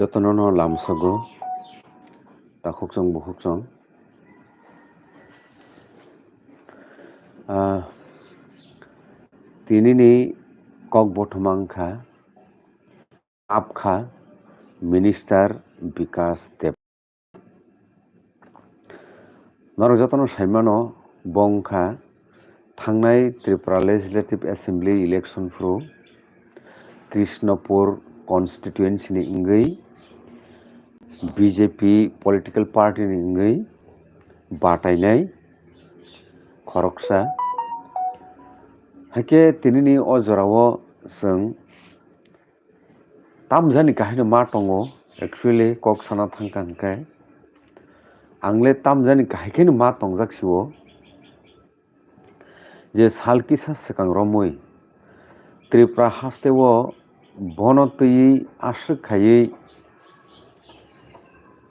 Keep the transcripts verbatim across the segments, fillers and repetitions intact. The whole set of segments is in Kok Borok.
Jotono no lamsogo, takhukchong bukhukchong. Ah, tinini kok bothoma wngkha, apkha Minister Bikas Deb. Norok jotono saimano, bo wngkha thangnai Tripura Legislative Assembly election phuru Krishnapur constituency ni wngwi B J P political party ni wngwi batainai khoroksa. Haikhe tinini o jorao chwng tamjani kahaino ma tongo, actually kok sana thangkha hwnkhe, angle tamjani kahai kheno ma tongjak sio, je sal kisa swkang romwi Tripura hasteo bono twiwi aswk khaiwi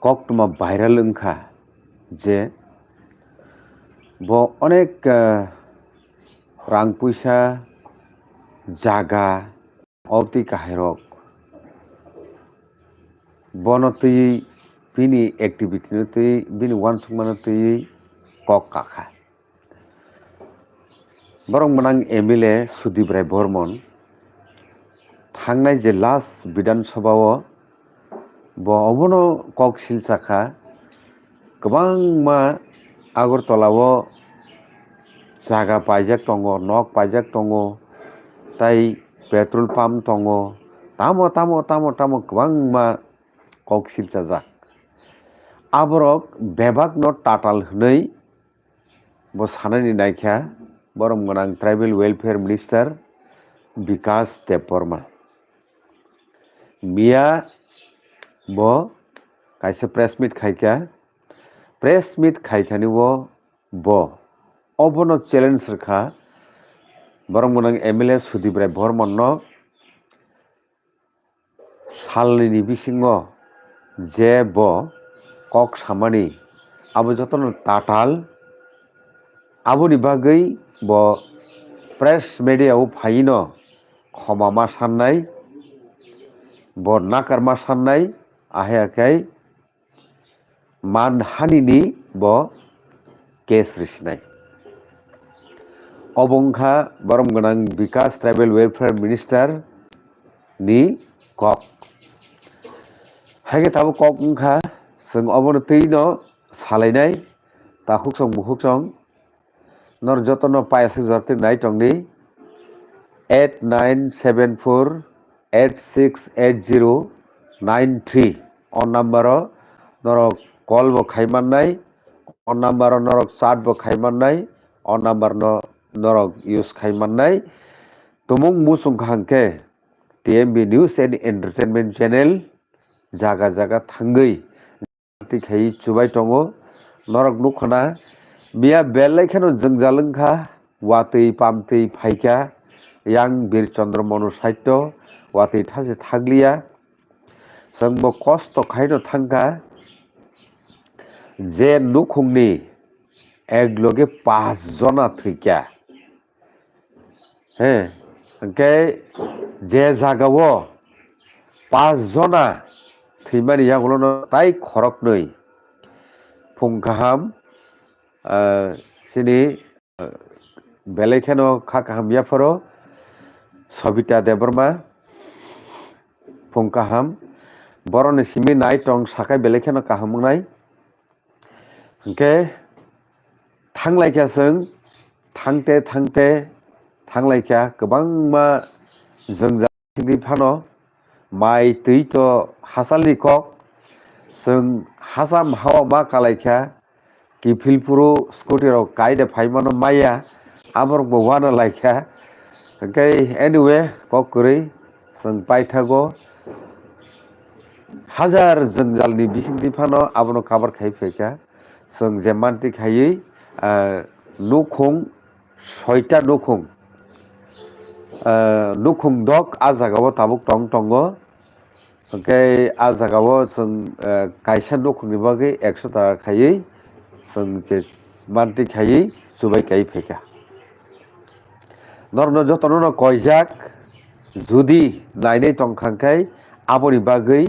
koktwma viral wngkha je bo onek, eh, rang puisa, jaga, obtwi kahairok bono twiwi bini activity no twiwi bini uansukmano twiwi kok kakha. Borok mwnang M L A Sudip Rai Bormon thangnai je last Bidhan Sabha o bo obono kok silsa kha, kwbangma Agartala o jaga paijak tongo, nok paijak tongo, tai petrol pump tongo, tamo tamo tamo tamo kwbangma kok silchajak. Aborok bebakno tatal hwnwi bo sanani naikha, borom gwnang Tribal Welfare Minister Bikas Debbarma. Miya bo kaisa press meet khaikha, press meet khaikhani o bo obono challenge rwkha, borom gwnang M L A Sudip Rai Bormonno salnini bisingo je bo kok samani, abo jotono tatal. Aboni bagwi bo press media o phaino khoma ma sannai, bo nakar ma sannai, ahai akhai manhanini bo case risinai. Obo wngkha borom gwnang Bikas Tribal Welfare Minister ni kok. Haikhe tabuk kok wngkha, chwng obono twino salainai, takhuk song bukhuk song. Nor jotono paisuk jorti nai tongdi, eight nine seven four eight six eight zero nine three. O number o norok call bo khai mannai, o number o norok chat bo khai mannai, o number no norok use khai mannai. Tumung muchung kha hwnkhe T M B News and Entertainment Channel jaga jaga thangwi twi khai chubai tongo. Norok nukhana, miya belai kheno jwngjal wngkha, watwi pamtwi phaikha, yang Bir Chandra Manu Saitya watwi thase thakliya. Chwngbo kosto khaino thangkha, je nukhungni ek loge paanch jona thwikha. He, hwnkhe je jagao paanch jona thwimani yagulono tai khoroknwi phung kaham, ah, chini, ah, belai kheno kha kaham yapharo Sobita Debbarma phung kaham, boroni simi nai tong sakai belai kheno kaham wngnai. Hwnkhe thanglaikha chwng, thangte thangte thanglaikha, kwbangma jwngjal singwi phano, mai twi to hachalni kok, chwng hacham hao ma kalaikha, kiphilphuru scooty rok kaide phaimano maya, aborokbo uanalaikha. Hwnkhe anyway, kok kwrwi chwng paithago. Hajar jwngjalni bisingtwi phano abono cover khai phaikha. Chwng je manti khaiwi, ah, nukhung soita nukhung, ah, nukhung dok a jagao tabuk tong tongo. Hwnkhe a jagao chwng, ah, kaisa nukhungni bagwi ekso taka khaiwi chwng je manti khaiwi chubai kai phaikha. Norokno jotono no koijak, judi nainai tongkha hwnkhe aboni bagwi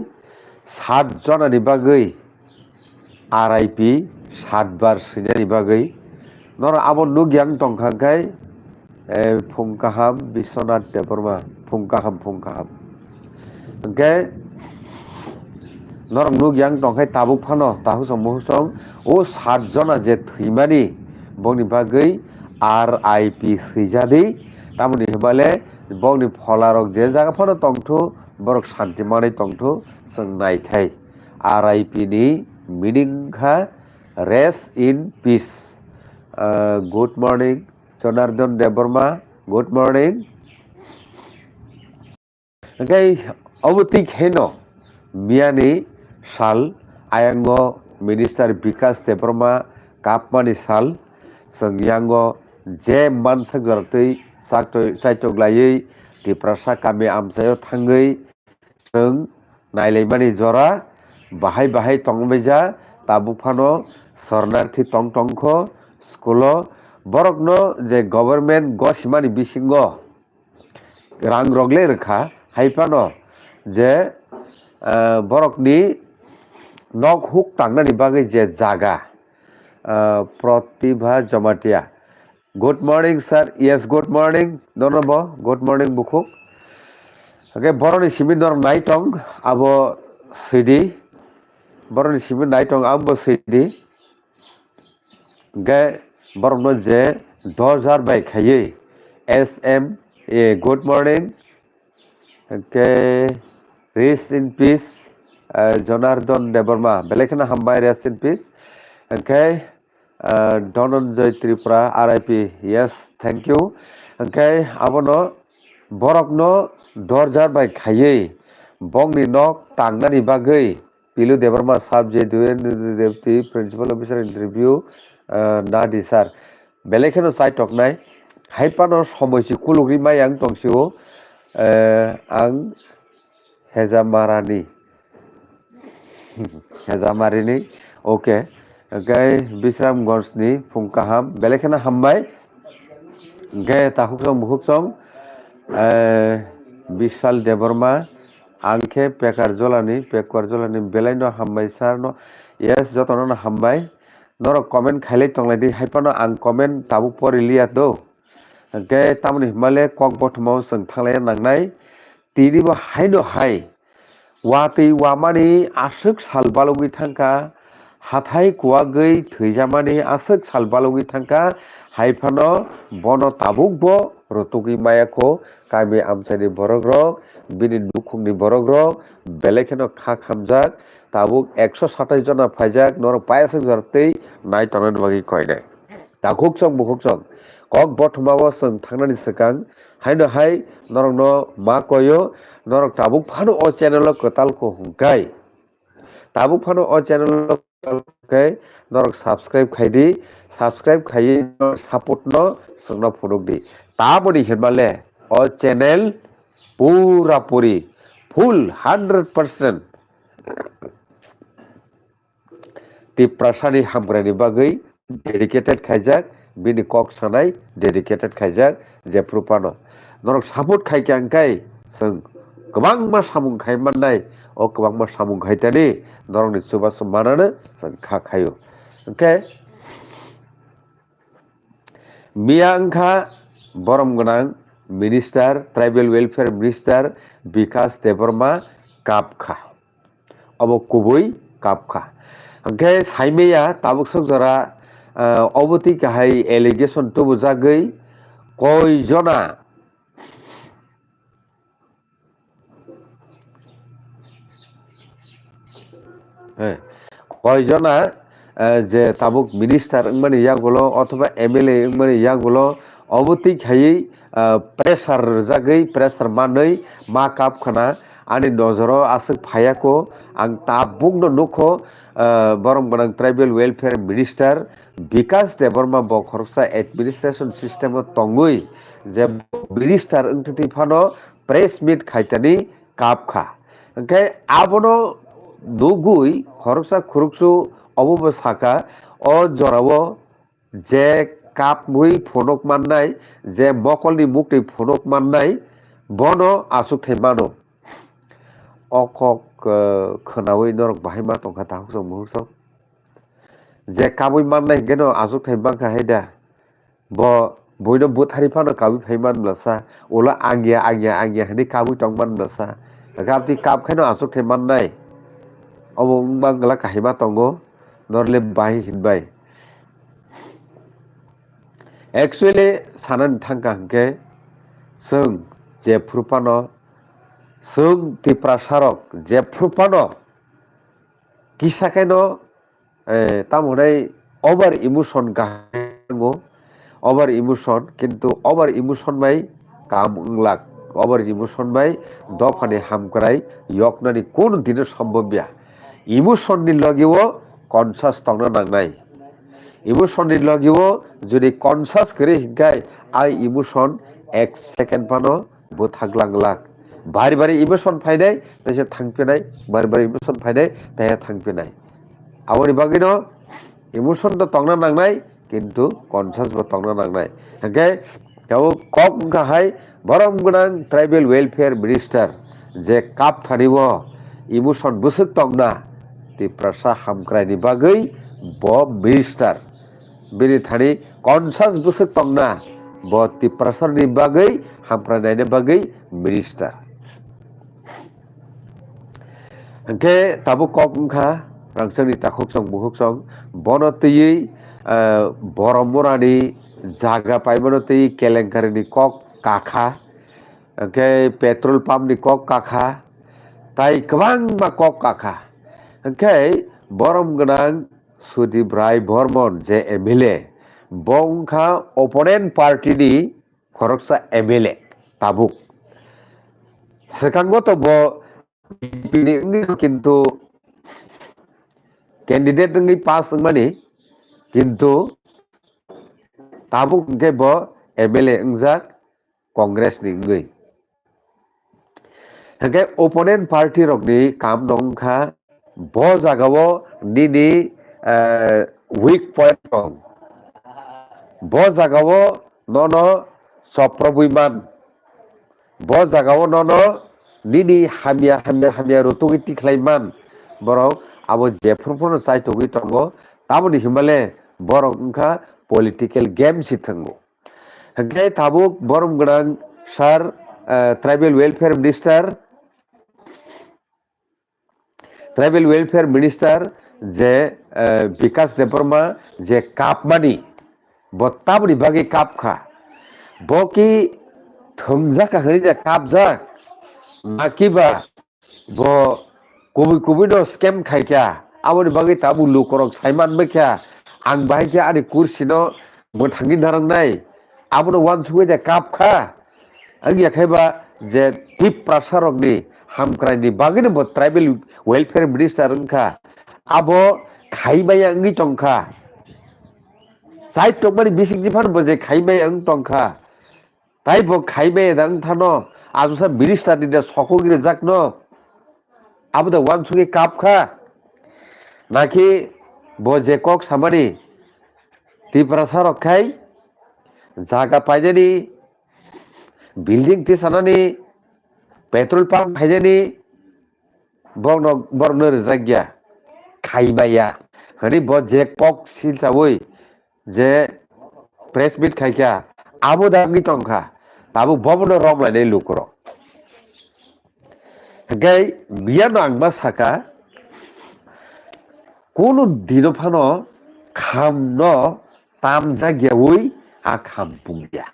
sat jonani bagwi R I P sat bar swinani bagwi. Norok abo nukya wng tongkha khe, eh, phung kaham Biswanath Debbarma, phung kaham, phung kaham. Hwnkhe norok nukya wng tongkhe tabuk phano takhuk song mukhuk song o sat jona je thwimani bongni bagwi R I P swijadi, tamoni hwnbale bongni pholarok je jaga phano tongthu, borok santi manwi tongthu, chwng naithai. R I P ni meaning kha rest in peace. Uh, good morning, Jonardon Debbarma. Good morning. Hwnkhe obo twi kheno miyani sal ayango Minister Bikas Debbarma kapmani sal, chwng yango je mansak jora twi chakto-, chaitok laiwi Tiprasa kami amchaio thangwi chwng nailaimani jora bahai bahai tongbaija, tabuk phano sornarthi tong tongkho school-o, borokno je government gosimani bisingo rang rok le rwkha, hai phano je, ah, borokni nok huk tangnani bagwi je jaga, ah, Pratibha Jamatia. Good morning, sir. Yes, good morning. Nono bo, good morning, bukhuk. Hwnkhe boroni simi norok nai tong, abo sidi. Boroni simi nai tong, abo sidi. Hwnkhe borokno je dojar bai khaiwi S M A, good morning. Hwnkhe rest in peace, eh, Jonardon Debbarma. Belai kheno hambai, rest in peace. Hwnkhe, eh, Dhananjay Tripura, R I P. Yes, thank you. Hwnkhe abono borokno dojar bai khaiwi bongni nok tangnani bagwi Pilu Debbarma sub J D U N Deputy Principal Officer interview, ah, nadi sir. Belai kheno chai toknai. Hai phano somoi si kulugri mai ang tong sio, eh, ang Hejamarani. Hejamarini. Okay. Hwnkhe Bisramganj ni phung kaham. Belai kheno hambai. Hwnkhe takhuk song bukhuk song, eh, Bishal Debbarma, ang khe Pekar Jolani, Pekar Jolani, belai no hambai sir no. Yes, jotono no hambai. Norok comment khailai tonglai di, hai phano ang comment tabuk pori liya do. Hwnkhe tamoni hwnmale kok bothomao chwng thanglaiya nangnai. Tini bo haino hai. Watwi wamani aswk sal balugwi thangkha, hathai kuwagwi thwijamani aswk sal balugwi thangkha, hai phano bono tabukbo rwtugwi maya kho. Kami amchaini borokrok, bini nukhungni borokrok belai kheno kha khamjak, tabuk ekso satais jona phaijak, norok payaswk jora tei nai tongnani bagwi koinai. Takhuk chwng bukhuk chwng kok bothomao chwng thangnani swkang haino hai norokno ma koio, norok tabuk phano o channel o kwtal kho hwnkhe, tabuk phano o channel o kwtal kho hwnkhe norok subscribe khai di, subscribe khaiwi norok support no chwngno phunuk di. Tamoni hinmale o channel pura puri full hundred percent Tiprasani hamkraini bagwi dedicated khaijak, bini kok sanai dedicated khaijak, jephru phano. Norok support khai khe ang khai chwng kwbangma samung khai mannai, o kwbangma samung khai tani norokni chubachu manano chwng kha khaio. Hwnkhe miya wngkha borom gwnang minister, tribal welfare minister Bikas Debbarma kap kha. Obo kubui kap kha. Hwnkhe saimaya tabuk sok jora, ah, obo twi kahai allegation tubujagwi koi jona, eh, koi jona, eh, je tabuk minister wngmani yagulo othoba M L A wngmani yagulo obo twi khaiwi, ah, pressure rwjagwi, pressure manwi ma kap khna ani nojoro aswk phaiya kho. Ang tabukno nukho, ah, borom gwnang tribal welfare minister Bikas Debbarma bo khoroksa administration system o tongwi je minister wngtwi phano press meet khaitani kap kha. Hwnkhe abono nugwi khoroksa khuruksu obo bo saka, o jorao je kapwi phunuk mannai, je mokolni mukti phunuk mannai, bono achukthai mano. o kok, eh, khwnawi norok bahai ma tongkha takhuk chwng bukhuk chwng. Je kabwi mannai hinkhe no achukthai mankha hai da. Bo buino buthari phano kabwi phai man bwlasa. Ulo angya, angya, angya hinwi kabwi tong man bwlasa. Hinkhe aboni kap khaino achukthai mannai. Obo wngma wngla kahima tongo. Norle bahai hinbai. Actually, sanani thangkha hinkhe, chwng jephru phano, chwng Tiprasarok jephru phano kisa khe no, eh, tamo hwnai over emotion kaham wngo, over emotion, kintu over emotion bai kam wnglak, over emotion bai dophani hamkrai yoknani kunu dino sombobya. Emotion ni logi o conscious tongna nangnai. Emotion ni logi o jodi conscious kwrwi hinkhe, ai emotion ek second phano bwthak lang lak. Bari bari emotion phainai, teisa thangpinai, bari bari emotion phainai, teisa thangpinai. Aboni bagwino emotion to tongna nangnai, kintu conscious bo tongna nangnai. Hinkhe abo kok wngkha hai borom gwnang Tribal Welfare Minister je kap thani o emotion bwswk tongna Tiprasa hamkraini bagwi bo minister. Bini thani conscious bwswk tongna bo Tiprasarni bagwi hamkrai naina bagwi minister. Hinkhe tabuk kok wngkha rangchakni takhuk chwng bukhuk chwng bono twiwi, eh, borom morani jaga paimano twiwi kelenkarini kok kakha, hinkhe petrol pump ni kok kakha, tai kwbangma kok kakha. Hinkhe borom gwnang Sudip Rai Bormon je M L A, bo wngkha opponent party ni khoroksa M L A tabuk. Swkango to bo B J P ni wngwi, kintu candidate wngwi pass wngmani, kintu tabuk hwnkhe bo M L A wngjak Congress ni wngwi. Hinkhe opponent party rokni kam no wngkha bo jagao nini, eh, weak point tong. Bo jagao nono choprobwi man. Bo jagao nono nini hamya, hamya, hamya rutugwi tikhlai man. Borok abo jephru phano chaitogwi tongo. Tamoni himale borok wngkha political game si thwngo. Hinkhe tabuk borom gwnang sir, eh, tribal welfare minister, tribal welfare minister je, eh, Bikas Debbarma je kapmani, bo tamoni bagwi kapkha? Bo ki thwngjak kha hwnwi de kapjak? Nakiba bo kubui kubui no scam khaikha, aboni bagwi tabuk lukorok saiman mankha, ang bahai khe ani kursino mwthangwi narangnai, abono uansugwi de kapkha. Wngya khe ba je Tiprasa rokni hamkraini bagwino bo tribal welfare minister wngkha, abo khaimaya wngwi tongkha. Chai tongmani bisingtwi phano bo je khaimaya wng tongkha. Tai bo khaimaya da wng thano, ajusa minister ni da sokogwi rijak no. Abo da uansugwi kap kha. Naki bo je kok samani Tiprasa rok khai jaga painani, building tisanani, petrol pump khainani, borokno, borokno rijak ya, khaimaya. Hani bo je kok silsawi je press meet khaikha, abo da wngwi tongkha, tabuk bobono romlainai lukurok. Hinkhe biyano ang ma saka, kunu dino phano khamno tamjak yawi a kham pungya.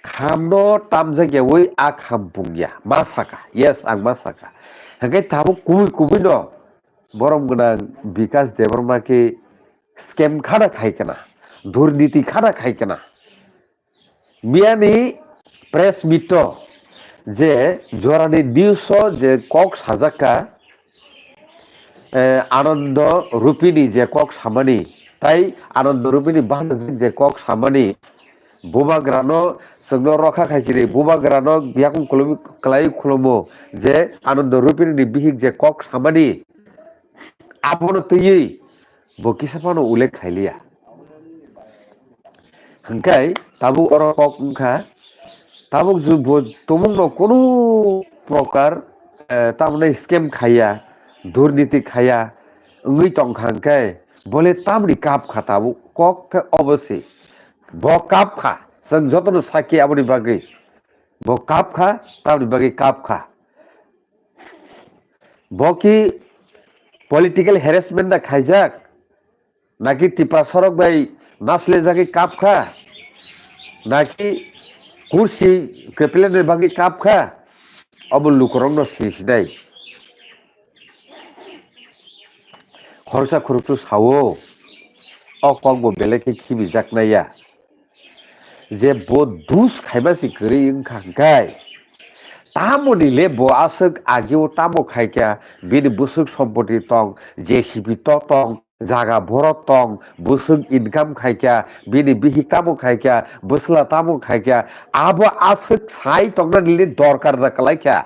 Khamno tamjak yawi a kham pungya. Ma saka. Yes, ang ma saka. Hinkhe tabuk kubui kubui no borom gwnang Bikas Debbarma khe scam khana khai kana, durniti khana khai kana. Miyani press meet o je jorani news o je kok sajak kha, eh, Anando Rupini je kok samani, tai Anando Rupini bahan je kok samani, bubagrano chwngno rokha khaisiri, bubagrano yakung khulumi, kwlai khulumo je Anando Rupini ni bihik je kok samani, abono twiwi bo kisa phano ullekh khailiya. Hwnkhe tabuk oro kok wngkha, tabuk ju-, bo tumungno kunu prokar eh, tamni scam khaiya, durniti khaiya, wngwi tongkha hwnkhe, bole tamni kap kha tabuk, kok khe obo se. Bo kap kha, chwng jotono sakhi aboni bagwi. Bo kap kha, tamni bagwi kap kha. Bo ki political harassment da khaijak? Naki Tiprasarok bai naslejagwi kap kha? Naki kursi kwplenani bagwi kap kha? Obo lukurokno sisinai. Khoroksa khoroksa sao, o kokbo belai khe khibijaknai ya. Je bo dus khaima se kwrwi wngkha hwnkhe, tamoni le bo aswk agio tamo khaikha, bini bwswk sompoti tong, J C B to tong, jaga borok tong, bwswk income khaikha, bini bihik tamo khaikha, bwsla tamo khaikha, abo aswk sai tongnani le dorkar da kwlaikha.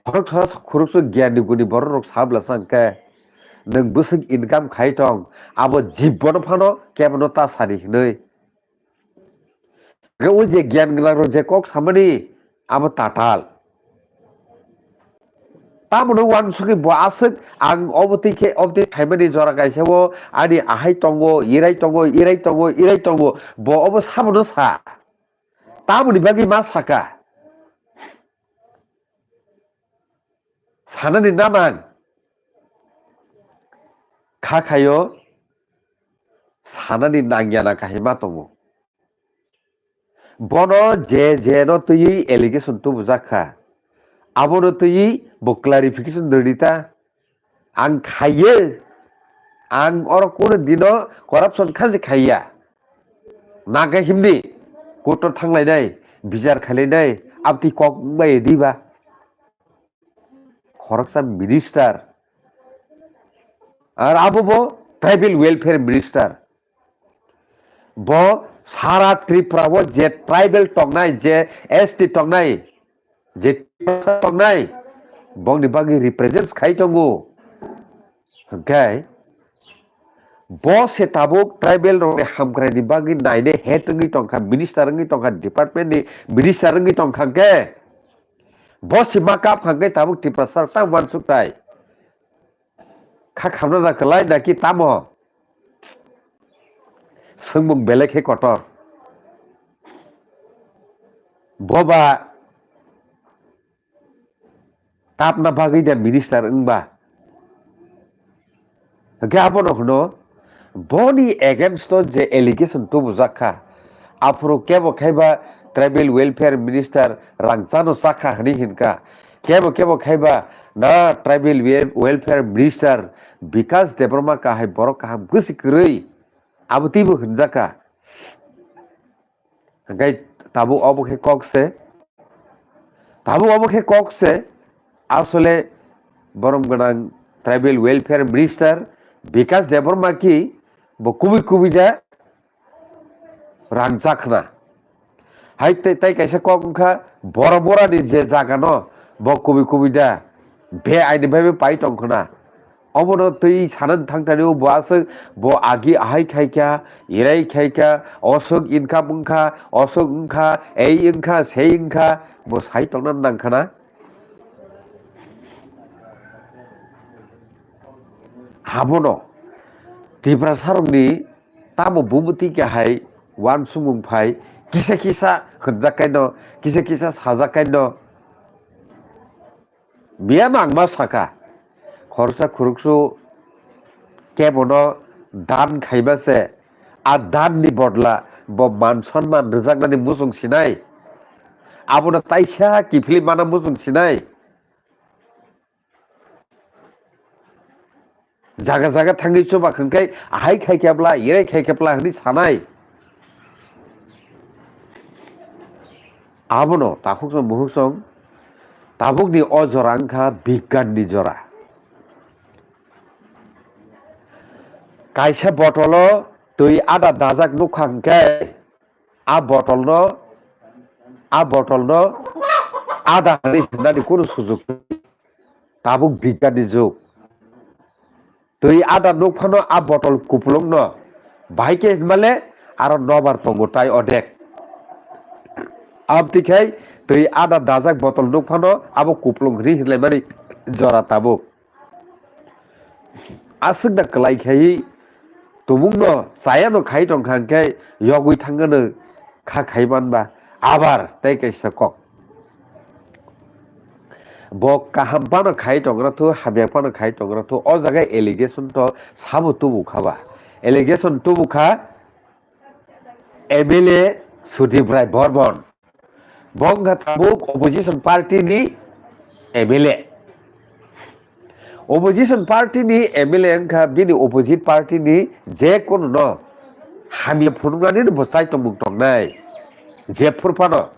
Khoroksa khoroksa gyan ni guni borok rok sabla sa hwnkhe, nwng bwswk income khai tong, abo jibbono phano kebono ta sadi hinwi. Hwnkhe o je gyan gwnang rok je kok samani, abo tatal. Tamoni uansugwi bo aswk ang obo twi khe obo twi phaimani jora kaisa o ani ahai tongo, irai tongo, irai tongo, irai tongo, bo obo sabono sa. Tamoni bagwi ma saka? Sanani nanang kha khaio, sanani nangya na kahima tongo. Bono je je no twiwi allegation tubujak kha, abono twiwi bo clarification rwdi ta. Ang khaiyo, ang oro kuno dino corruption khaji khaiya. Naga himni court-o thanglainai, bichar khailainai, abtwi kok wngbai diba? Khoroksa minister. Ar abo bo tribal welfare minister. Bo sara Tripura o je tribal tongnai, je S T tongnai, je Tiprasa tongnai, bongni bagwi represent khai tongo. Hwnkhe bo se tabuk tribal rokni hamkraini bagwi nainai head wngwi tongkha, minister wngwi tongkha, department ni minister wngwi tongkha hwnkhe, bo se ma kap hwnkhe tabuk Tiprasa rok tamo uansuk tai. Kha khamna da kwlai naki tamo? Swngmung belai khe kotor. Boba kapna bagwi da minister wngba? Hwnkhe abono hwno, boni against o je allegation tubujak kha, aphuru kebo khaiba tribal welfare minister rang chano chakha hwnwi hinkha, kebo kebo khaiba na tribal wel-, welfare minister Bikash Debbarma kahai borok kaham kwswi kwrwi, abo twibo hwnjakha. Hwnkhe tabuk obo khe kok se, tabuk obo khe kok se, asole borom gwnang tribal welfare minister Bikash Debbarma ki bo kubui kubui da rang chakhna. Hai tei, tei kaisa kok wngkha, bora bora ni je jaga no bo kubui kubui da be aini bai pai tong khna. Obono twi sanani thangtani bo aswk bo agi ahai khaikha, irai khaikha, oswk income wngkha, oswk wngkha, ei wngkha, sei wngkha, bo sai tongna nangkhana. Habono Tiprasa rokni tamo bumutwi kahai uansukmung phai kisa kisa hwnjak kaino, kisa kisa sajak kaino. Biyano ang ma saka, khoroksa khoroksa kebono dan khaima se, a dan ni bodla bo man sonman rwjaknani muchung sinai, abono taisa kiphilwi mana muchung sinai. Jaga jaga thangwi chuba khwngkhai, ahai khai khe bla, irai khai khe bla hwnwi sanai. Abono takhuk song bukhuk song tabukni o jora wngkha bigyan ni jora. Kaisa botolo twi ada dajak nukha hwnkhe, a botolno, a botolno ada hwnwi hwnani kunu sujok. Tabuk bigyan ni jug. Twi ada nuk phano a botol kupulung no. Bahai khe hinmale aro nobar tongo tai odek. Abtwi khai twi ada dajak botol nuk phano abo kuplung hwnwi hinlaimani jora tabuk. Aswk da kwlai khaiwi tumungno chayano khai tongkha hwnkhe yogwi thangano kha khai manba abar tei kaisa kok. Bo kaham phano khai tongra thu, hamya phano khai tongra thu. O jaga allegation to sabo tubu kha ba. Allegation tubu kha M L A Sudip Rai Bormon. Bo wngkha tabuk opposition party ni M L A. Opposition party ni M L A wngkha bini opposite party ni je kono no hamya phunuknani bo chai tongmung tongnai. Jephuru phano.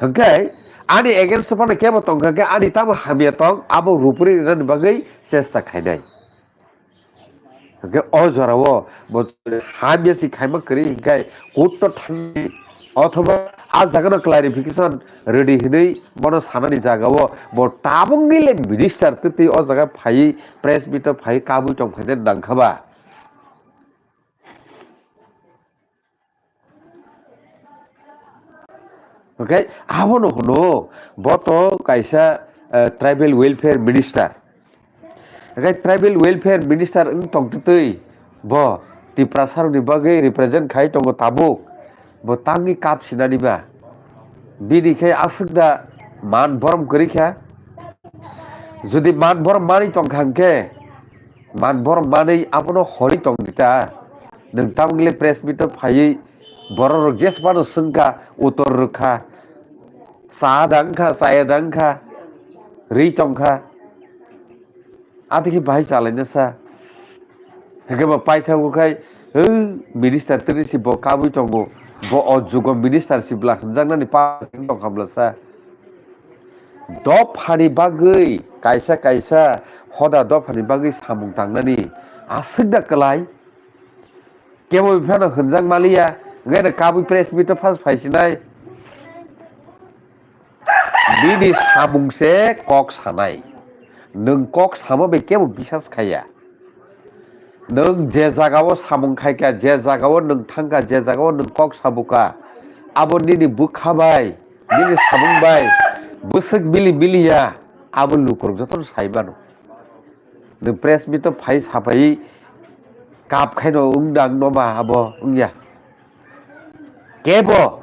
Hwnkhe ani against o phano kebo tongkha khe ani tamo hamya tong abo rupuri rinani bagwi chesta khainai. Hwnkhe o jorao bo hamya si khaima kwrwi hwnkhe court o thangwi othoba a jagano clarification rwdi hwnwi bono sanani jagao bo tabukni le minister twtwi o jaga phaiwi press meet o phaiwi kabui tong phaina nangkha ba. Okay, abono hwno bo to kaisa, eh, tribal welfare minister. Okay, tribal welfare minister wng tong twtwi bo Tiprasa rokni bagwi represent khai tongo tabuk. Bo tangwi kap sinani ba. Bini khe aswk da man borom kwrwi kha. Jodi man borom manwi tong kha hwnkhe, man borom manwi abono horwi tong di ta. Nwng tamni le press meet o phaiwi borok rok jesphano swngkha, utor rwkha, cha da wngkha, chaya da wngkha, rwi tongkha. Atwkhe bahai chalaina sa. Hwnkhe bo paithago khai, "Hw, minister tini si bo kabui tongo, bo o jugo minister si bwla hwnjaknani pa tongkha bwla sa." Dophani bagwi kaisa kaisa hoda dophani bagwi samung tangnani aswk da kwlai. Kebo phano hwnjak maliya, hwnkhe no kabui press meet o phas phaisinai. Nini samung se kok sanai. Nwng kok samo bai kebo bisas khaiya. Nwng je jagao samung khaikha, je jagao nwng thangkha, je jagao nwng kok sabuka, abo nini bwkha bai, nini samung bai bwswk mili miliya, abo lukurok jotono sai mano. Nwng press meet o phai sapai kap khaino wngdang noba abo wngya. Kebo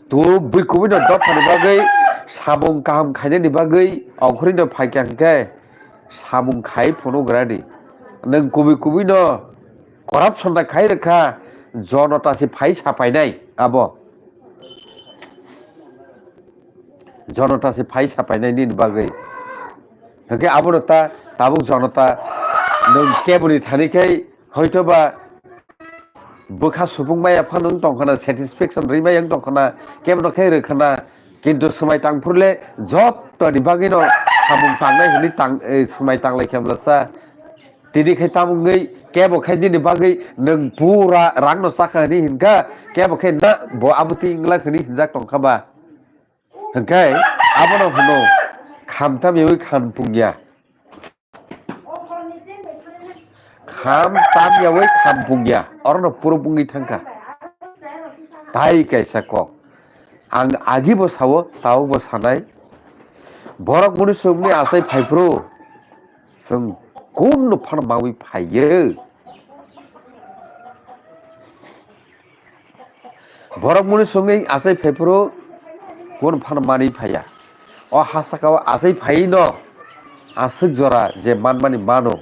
tu bui kubui no dophani bagwi samung kaham khainani bagwi ongkhorwi no phaikha hwnkhe samung khai phunuk rani. Nwng kubui kubui no corruption da khai rwkha, jonota se phai sapainai abo. Jonota se phai sapainai nini bagwi. Hwnkhe abono ta tabuk jonota nwng keboni thani khai hoitoba bwkha supung maya phano wng tongkhana, satisfaction rwi maya wng tongkhana, kebono khe rwkhana, kintu swmai tangphuru le jotoni bagwino samung tangnai hwnwi tang, eh, swmai tanglai khe bwlasa. Tini khai tamo wngwi kebo khai nini bagwi nwng pura rangno chakha hwnwi hinkha, kebo khai na bo abo twi wngla hwnwi hinjak tongkha ba. Hwnkhe abono hwno, kham tamyawi kham pungya. Kham tamyawi kham pungya. Orono puro pungwi thangkha. Tai kaisa kok. Ang agibo sao, taobo sanai. Borok muni songni achai phaiphuru. Chwng kun no phano mawi phaiyo. Borok muni songwi achai phaiphuru kun phano manwi phaiya. O ha saka o achai phaiwi no aswk jora je manmani mano.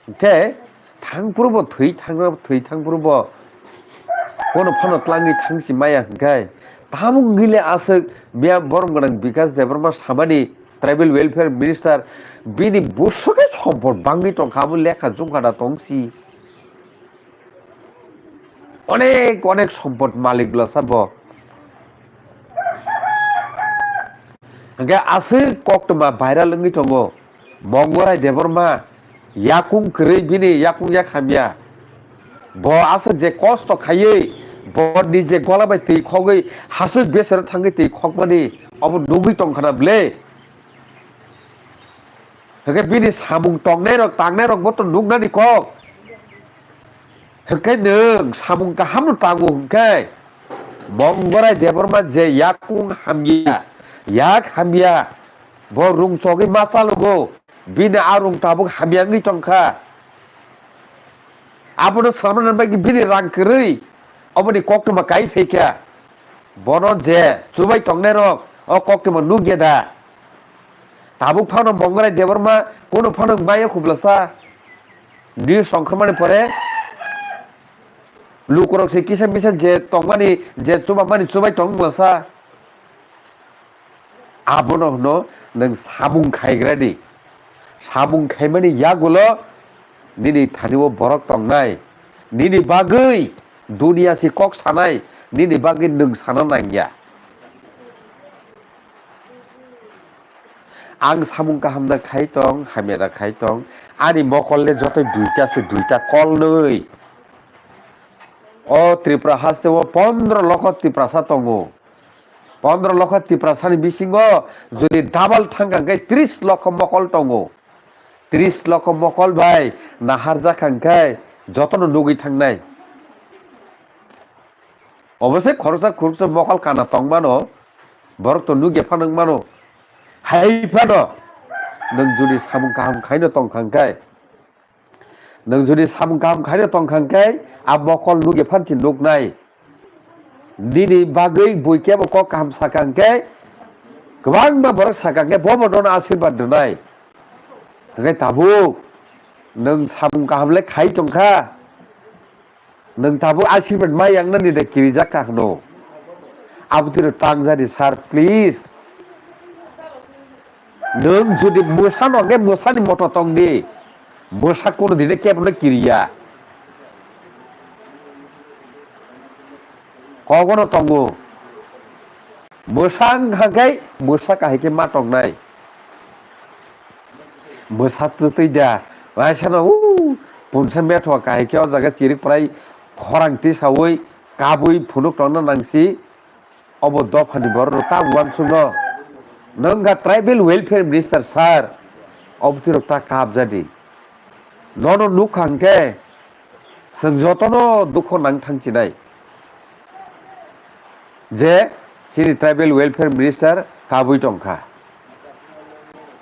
Hwnkhe thangphuru bo thwi thang, thwi thangphuru bo kun phano tlangwi thangsi maya hwnkhe tamo wngwi le aswk miya borom gwnang Bikash Debbarma samani Tribal Welfare Minister bini bwswkhe sompot bangwi tongkha, abo lekha jungkha da tongsi. Onek onek sompot malik bwlasa bo. Hwnkhe aswk koktwma viral wngwi tongo. Mongorai Debbarma yakung kwrwi bini yakung yak hamya. Bo aswk je kosto khaiwi, bo nije gola bai twi khogwi, haswk besero thangwi twi khokmani, obo nugwi tongkhana ble. Hwnkhe bini samung tongnairok, tangnairokbo to nuknani kok. Hwnkhe nwng samung kahamno tango hwnkhe, Mongolrai Debbarma je yakung hamya, yak hamya, bo rung chogwi ma chalogo, bini a rung tabuk hamya wngwi tongkha. Abono salmani bagwi bini rang kwrwi, oboni koktwma kai phaikha. Bono je chubai tongnairok o koktwma nukya da? Tabuk phano Mongolrai Debbarma kuno phano maya khublasa. News songkharmani pore lukurok se kisa misa je tongmani, je chubamani chubai tong blasa. Abono hwno nwng samung khaigra di. Samung khaimani yagulo nini thani o borok tongnai. Nini bagwi duniya si kok sanai, nini bagwi nwng sana nangya. Ang samung kaham da khai tong, hamya da khai tong. Ani mokol le joto duita se, duita kolnwi. O Tripura haste o pondro lokho Tiprasa tongo. Pondro lokho Tiprasani bisingo jodi double thangkha hwnkhe tris lokho mokol tongo. Tris lokho mokol bai naharjakha hwnkhe jotono nugwi thangnai. Obose khoroksa khoroksa mokol kana tongmano, borok to nugya phano wngmano. Hai phano nwng jodi samung kaham khaino tongkha hwnkhe, nwng jodi samung kaham khaino tongkha hwnkhe, a mokol nugya phansi nuknai. Nini bagwi bui kebo kok kaham sakha hwnkhe, kwbangma borok sakha hwnkhe, bobo nono asirwad rwnai. Hwnkhe tabuk nwng samung kaham le khai tongkha. Nwng tabuk asirwad ma yangnani de kirijak kha hwno. Abotiro tangjani sir, please. Nwng jodi mwsano hwnkhe mwsani moto tong di. Mwsa kuno dine kebono kiriya. Kogono tongo. Mwsa wngkha khe mwsa kahai khe ma tongnai. Mwsa twtwi da. Waisano, u, punsa methoa kahai khe o jaga chirik prai khorang tisaui kabui phunuk tongna nangsi. Obo dophani borok rok ta uansukno. Nwng kha tribal welfare minister sir. Obo twirok ta kap jadi. Nono nukha hwnkhe, chwng jotono dukho nang thangchinai je chini tribal welfare minister kabui tongkha.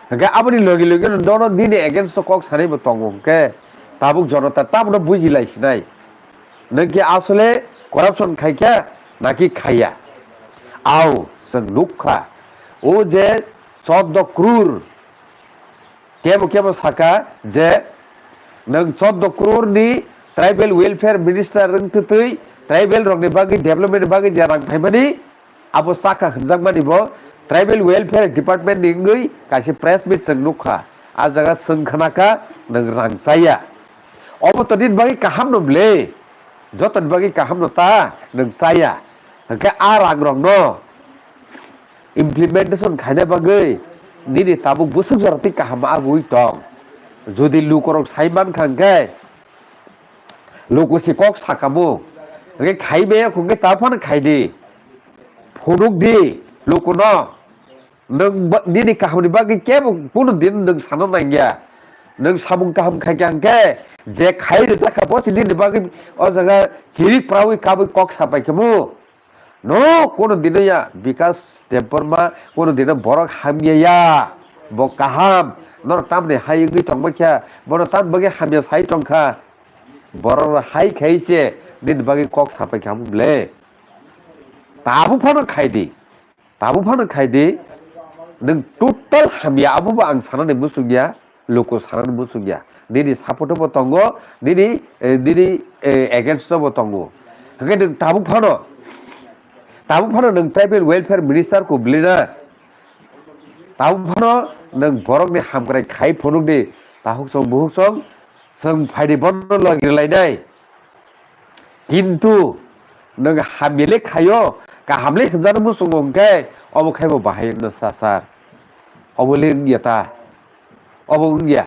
Hwnkhe aboni logi logi no nono nini against o kok sanai bo tongo hwnkhe tabuk jonota tabono buji lai sinai. Nwng khe asole corruption khai kha naki khaiya? Au, chwng nukha. O je chordo crore Kebo kebo saka je nwng chordo crore ni tribal welfare minister wng twtwi tribal rokni bagwi development ni bagwi je rang phaimani abo chakha hwnjakmani bo tribal welfare department ni wngwi kaisa press meet chwng nukha. A jaga chwng khnakha nwng rang chaya. Obo to nini bagwi kaham no ble, jotoni bagwi kaham no ta nwng chaya. Hwnkhe a rang rokno implementation khaina bagwi nini tabuk bwswk jora twi kaham agwi tong. Jodi lukorok sai mankha hwnkhe luku si kok sakamo hwnkhe khai maya hwnkhe ta phano khai di. Phunuk di lukuno. Nwng ba-, nini kahamni bagwi kebo kunu din nwng sana nangya. Nwng samung kaham khaikha hwnkhe je khai rwjakha bosi nini bagwi o jaga chirik prawi kabwi kok sapai khamu. No, kono dino ya, Bikas Debbarma, kono dino borok hamya ya. Bo kaham, norok tamni hai wngwi tongma kha, bono tam bagwi hamya sai tongkha. Borok rok hai khai se, nini bagwi kok sapai kha ble. Tabuk phano khai di, tabuk phano khai di, nwng total hamya, abo bo ang sanani muchung ya. Luku sanani muchung ya. Nini support bo tongo, nini, eh, nini, eh, against bo tongo. Hwnkhe nwng tabuk phano, tabuk phano nwng tribal welfare minister ko bwlina. Tabuk phano nwng borokni hamkrai khai phunuk di. Tahuk song buhuk song, chwng phaidi bono logi rwlainai. Kintu nwng hamya le khaio, kaham le hwnjano muchungo hwnkhe, obo khai bo bahai wngno sa sir. Obo le wngya ta? Obo wngya.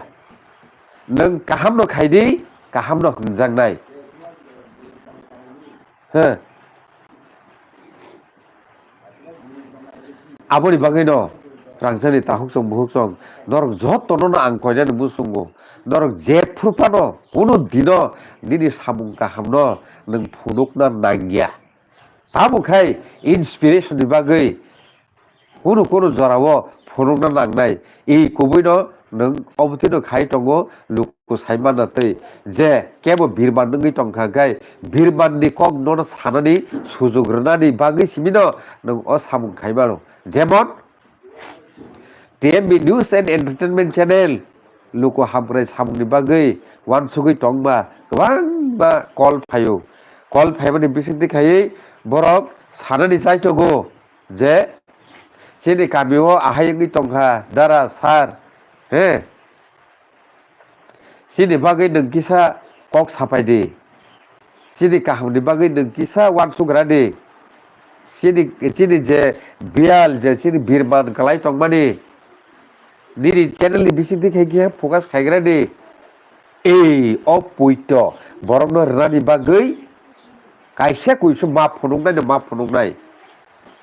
Nwng kaham no khai di, kaham no hwnjaknai. He. Aboni bagwino rangchakni takhuk chwng bukhuk chwng norok jotono no ang koinani muchungo. Norok jephru phano kunu dino nini samung kahamno nwng phunukna nangya. Tamo khai inspiration ni bagwi kunu kunu jorao phunukna nangnai. I kubuino nwng obo twino khai tongo, luku sai manna twi je kebo birman wngwi tongkha khai birman ni kok nono sanani sujug rwnani bagwi simino nwng o samung khai mano. Jemon T M B News and Entertainment Channel luku hamkrai samungni bagwi uansugwi tongma kwbangma call phaio. Call phaimani bisingtwi khaiwi borok sanani chaitogo je chini kamio ahai wngwi tongkha dara sir, he, chini bagwi nwng kisa kok sapai di. Chini kahamni bagwi nwng kisa uansuk radi. Chini, chini je biyal je chini birman kwlai tongmani, nini channel ni bisingtwi khai khe focus khaigradi. Ei, o poito borokno rwnani bagwi kaisa kuisu ma phunuknai no ma phunuknai.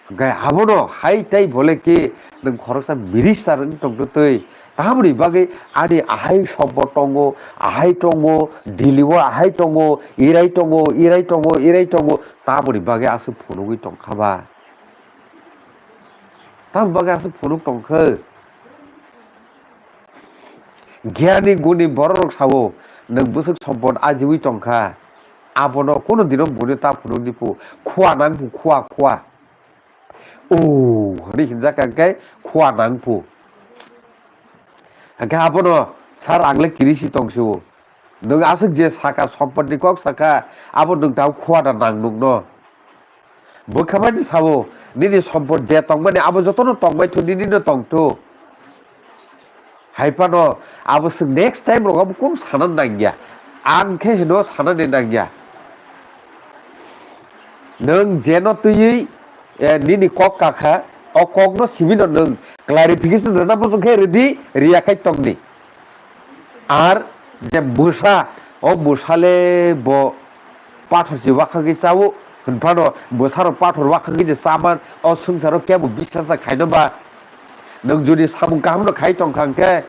Hwnkhe abono hai tei bole khe nwng khoroksa minister wng tongtwtwi, tamoni bagwi ani ahai sobo tongo, ahai tongo, Delhi o ahai tongo, irai tongo, irai tongo, irai tongo, tamoni bagwi aswk phunugwi tongkha ba? Tamoni bagwi aswk phunuk tongkha? Giyani guni bororok sao, nwng bwswk sompot ajiwi tongkha, abono kono dino buino ta phunukdi phu, khua nang phu, khua, khua. O, hwnwi hinjak kha khe khua nang phu. Hwnkhe abono, "Sir, ang le kirisi tong sio." Nwng aswk je saka, sompotni kok saka, abo nwng tamo khua da nang nukno. Bwkha bai sao, nini sompot je tongmani abo jotono tongbai tho, nini no tong tho. Hai phano abo swk next time rogo abo kunu sana nangya. Ang khe hino sanani nangya. Nwng jeno twiwi, eh, nini kok kakha, o kokno simi no nwng clarification rwna muchung khe rwdi, riya khai tongdi. Ar je bwsa, o bwsa le bo pathor se wakhagwi chao, hwnphano bwsarok pathor wakhagwi je chaman, o swngcharo kebo bisasa khaino ba? Nwng jodi samung kahamno khai tongkha hwnkhe,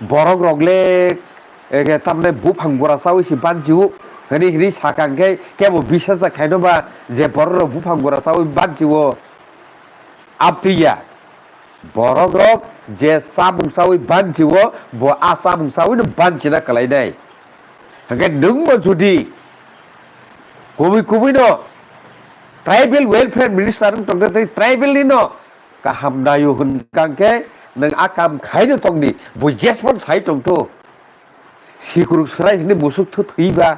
borok rok le, eke, tamne buphang bora chawi se banchio, hwnwi, hwnwi sakha hwnkhe kebo bisasa khaino ba je borok rok buphang bora chawi banchio? Abtwi ya. Borok rok je chamung chawi banchio, bo a chamung chawi no banchina kwlainai. Hwnkhe nwngbo jodi kubui kubui no tribal welfare minister wng tongkhe tei tribal ni no kaham naio hwnkha hwnkhe nwng a kam khaino tongdi, bo jesmon sai tongtho. Sikuruk swrai hwnwi musuk thu thwiba.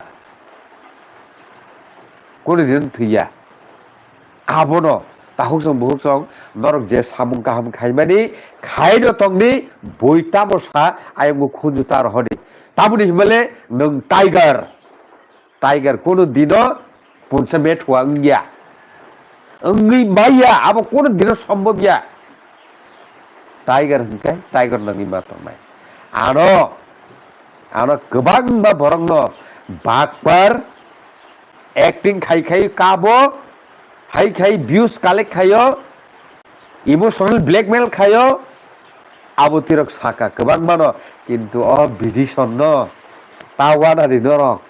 Kunu din thwiya. Abono takhuk song bukhuk song norok je samung kaham khaimani khaino tongdi, bui tamo sa ayang bo khunju ta rohodi. Tamoni himale nwng tiger. Tiger kunu dino punsa methua wngya. Wngwi maya, abo kunu dino sombobya. Tiger hwnkhe tiger nangwi ma tongnai. Ano, ano kwbangma borokno bakpar acting khai khai kabo, hai khai views collect khaio, emotional blackmail khaio, abo tirok saka kwbangmano, kintu o bidisonno ta wana di norok,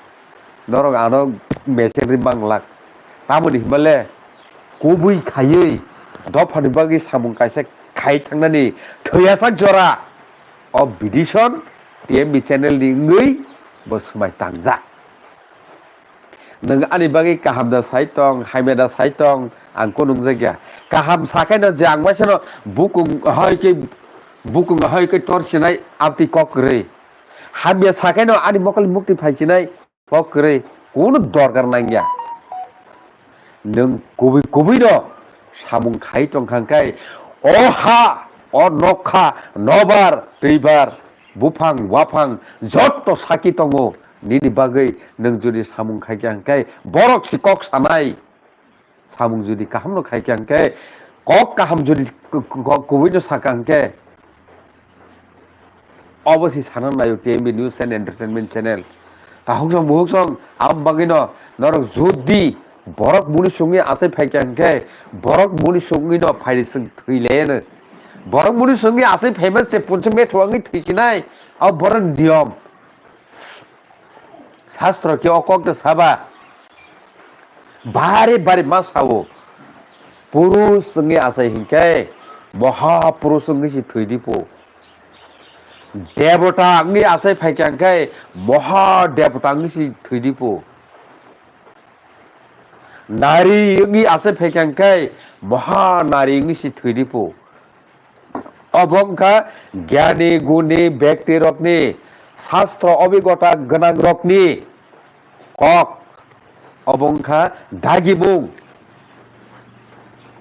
norok ano mesen ri manglak. Tamoni himale kubui khaiwi dophani bagwi samung kaisa khai thangnani thwiyasak jora o bidison T M B channel ni wngwi bo swmai tangjak. Nwng ani bagwi kaham da sai tong, hamya da sai tong, ang kunu wngjakya. Kaham sakhaino je ang waisano bukung hai khe, bukung hai khe tor sinai abtwi kok kwrwi. Hamya sakhaino ani mokol mukti phai sinai kok kwrwi. Kunu dorkar nangya. Nwng kubui kubui no samung khai tongkha hwnkhe, o ha, o nokha, nobar, twibar, buphang, waphang, jotto saki tongo. Nini bagwi nwng jodi samung khaikha hwnkhe, borok si kok sanai. Samung jodi kahamno khaikha hwnkhe, kok kaham jodi k-, k-, kok kubuino sakha hwnkhe, obo si sana naio T M B News and Entertainment Channel. Takhuk song bukhuk song, am bagwino norok jodi borok muni songwi achai phaikha hwnkhe, borok muni songwino phaidi chwng thwi laiano. Borok muni songwi achai phaima se punsa methuangwi thwi sinai, abo borok niyom. Sastro khe o kok da saba, Bari bari ma sao. Purush wngwi achai hinkhe, moha purush wngwi se thwi di po. Debota wngwi achai phaikha hinkhe, moha debota wngwi se thwi di po. Nari wngwi achai phaikha hinkhe, moha nari wngwi se thwi di po. Obo wngkha gyani guni bekti rokni, sastro obigota gwnang rokni kok. Obo wngkha dagimung.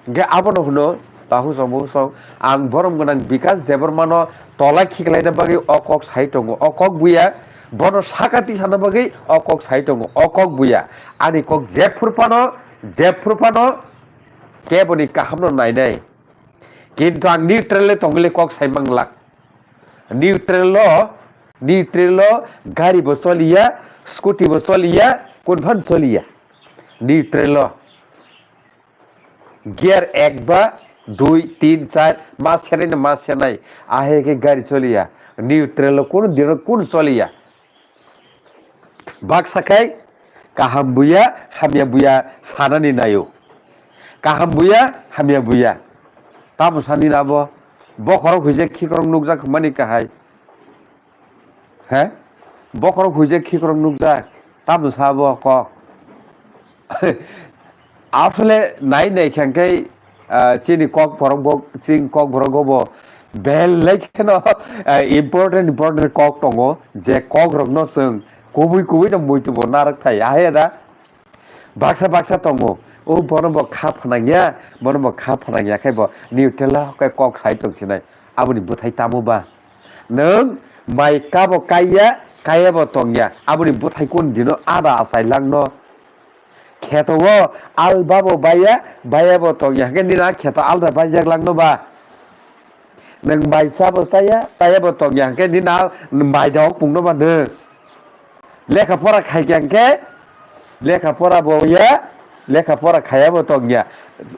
Hingke abono hwno, tahuk song buhuk song, ang borom gwnang Bikas Debbarmano tola khiklaina bagwi o kok sai tongo. O kok buya, bono saka tisana bagwi o kok sai tongo. O kok buya, ani kok jephuru phano, jephuru phano keboni kahamno nainai. Kintu ang neutral le tongwile kok sai manglak. Neutral lo, neutral lo gari bo choliya, scooty bo choliya, kun phan choliya. Neutral lo. Gear ek ba dui, tin, char, ma senai na ma senai. Ahe ke gari choliya. Neutral lo kun dino kun choliya. Baksa khai kaham buya, hamya buya sanani naio. Kaham buya, hamya buya. Tamo sani na bo? Bokhorok huijak khikrok nukjak mani kahai. He? Bokhorok huijak khikrok nukjak. Tamo sa bo kok. Asole nai nai khe hwnkhe, ah, chini kok borok bo, chini kok borok bo belai kheno, ah, important, important kok tongo, je kok rokno chwng kubui kubui no muitu bo narwk thai, ahe da? Baksa baksa tongo, o bono bo kha phanang ya, bono bo kha phanang ya khe bo neutral khe kok sai tong sinai, aboni bwthai tamo ba? Nwng mai kabo kaiya, kaiya bo tongya, aboni bwthai kun dino ada achai langno. Kheto o al babo baiya, baiya bo tongya, hwnkhe nini a kheto alda baijak langno ba? Nwng bai cha bo chaya, chaya bo tongya, hwnkhe nini a bai da ok pungno ba nwng? Lekha pora khaikya hwnkhe, lekha pora bo ya, lekha pora khaya bo tongya.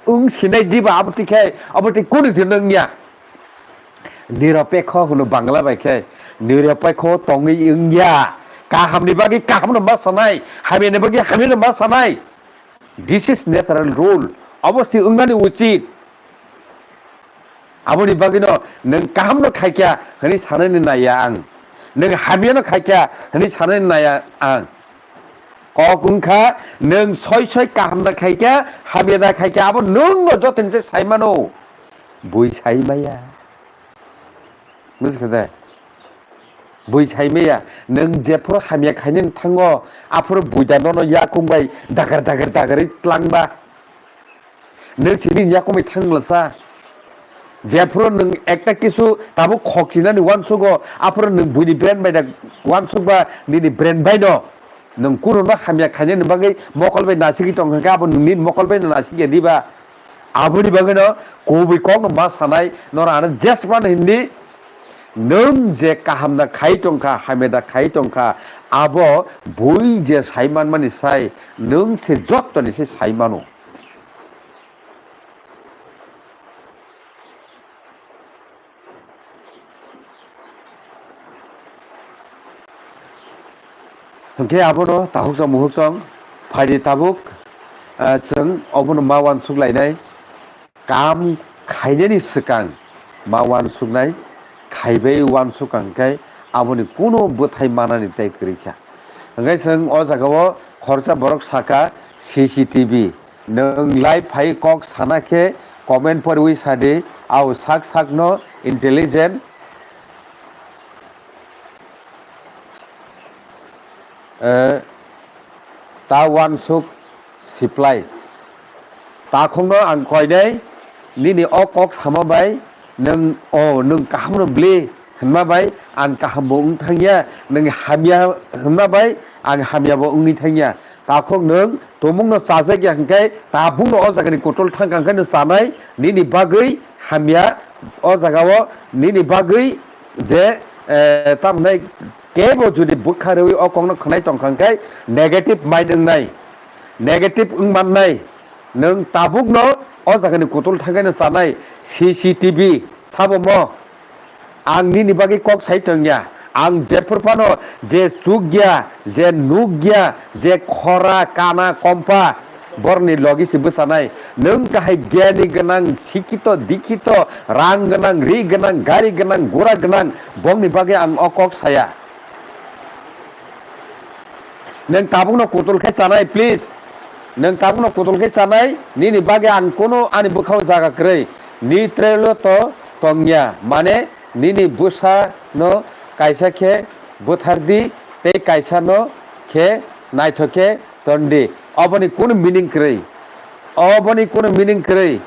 Wng sinai diba abo tikhe, abo tik kunu din wngya. Niropekho hwno Bangla bai khe, niropekho tongwi wngya. Kahamni bagwi kahamno ma sanai, hamyani bagwi hamyano ma sanai. This is natural rule. Obo si wngnani uchit. Aboni bagwino nwng kahamno khaikya hwnwi sanani naiya ang. Nwng hamyano khaikya hwnwi sanani naiya ang. Kok wngkha, nwng soi soi kaham da khaikha, hamya da khaikha, abo nwngno jotono se sai mano. Bui sai maya. Bujikha de? Bui sai maya. Nwng jephuru hamya khainani thango, aphuru bui da nono yakung bai dagar dagar dagarwi tlangba. Nwng sini yakumui thangla sa. Jephuru nwng ekta kisu tabuk khok chinani uansugo, aphuru nwng buini brand bai da uansukba nini brand bai no. Nwng kuno no hamya khainani bagwi mokol bai nasigwi tongkha khe, abo nwng nini mokol bai no nasigya diba? Aboni bagwi no kubui kok no ma sanai, noro ano jesmano hindi, nwng je kaham da khai tongkha, hamya da khai tongkha, abo bui je sai manmani sai, nwng se jottoni se sai mano. Hwnkhe abono takhukchang mukhukchang phaidi tabuk, ah, chwng obono ma uansuk lainai. Kam khainani swkang ma uansuknai, khaibai uansuk ang khe aboni kuno bwthai manani tei kwrwi kha. Hwnkhe chwng o jagao khoroksa borok saka C C T V. Nwng live phai kok sana khe comment poriwi sadi, au sak sakno intelligent, eh, ta uansuk siplai. Takhukno ang koinai, nini o kok sama bai nwng, o, nwng kahamno bli hwnma bai ang kahambo wng thangya, nwng hamya hwnma bai ang hamyabo wngwi thangya. Takhuk nwng tumungno chajakya hwnkhe tabukno o jagani kotol thangkha hwnkhe nwng chanai, nini bagwi hamya o jagao nini bagwi je, eh, tamhinai kebo jodi bwkha rwi o kokno khwnai tongkha hwnkhe negative mind wngnai, negative wngmannai. Nwng tabukno o jagani kotol thangkaino chanai C C T V sabo mo. Ang nini bagwi kok sai tongya. Ang jephuru phano je chukya, je nukya, je khora, kana, kompa, borni logi si bwsanai. Nwng kahai gyani gwnang, sikhito, dikhito, rang gwnang, ri gwnang, gari gwnang, gura gwnang, bongni bagwi ang o kok saya. Nwng tabukno kutul khe chanai, please. Nwng tabukno kutul khe chanai, nini bagwi ang kuno ani bwkhao jaga kwrwi. Ni trelo to tongya, mane nini bwsano kaisa khe buthardi tei kaisano khe naithok khe tondi. Oboni kunu meaning kwrwi. Oboni kunu meaning kwrwi.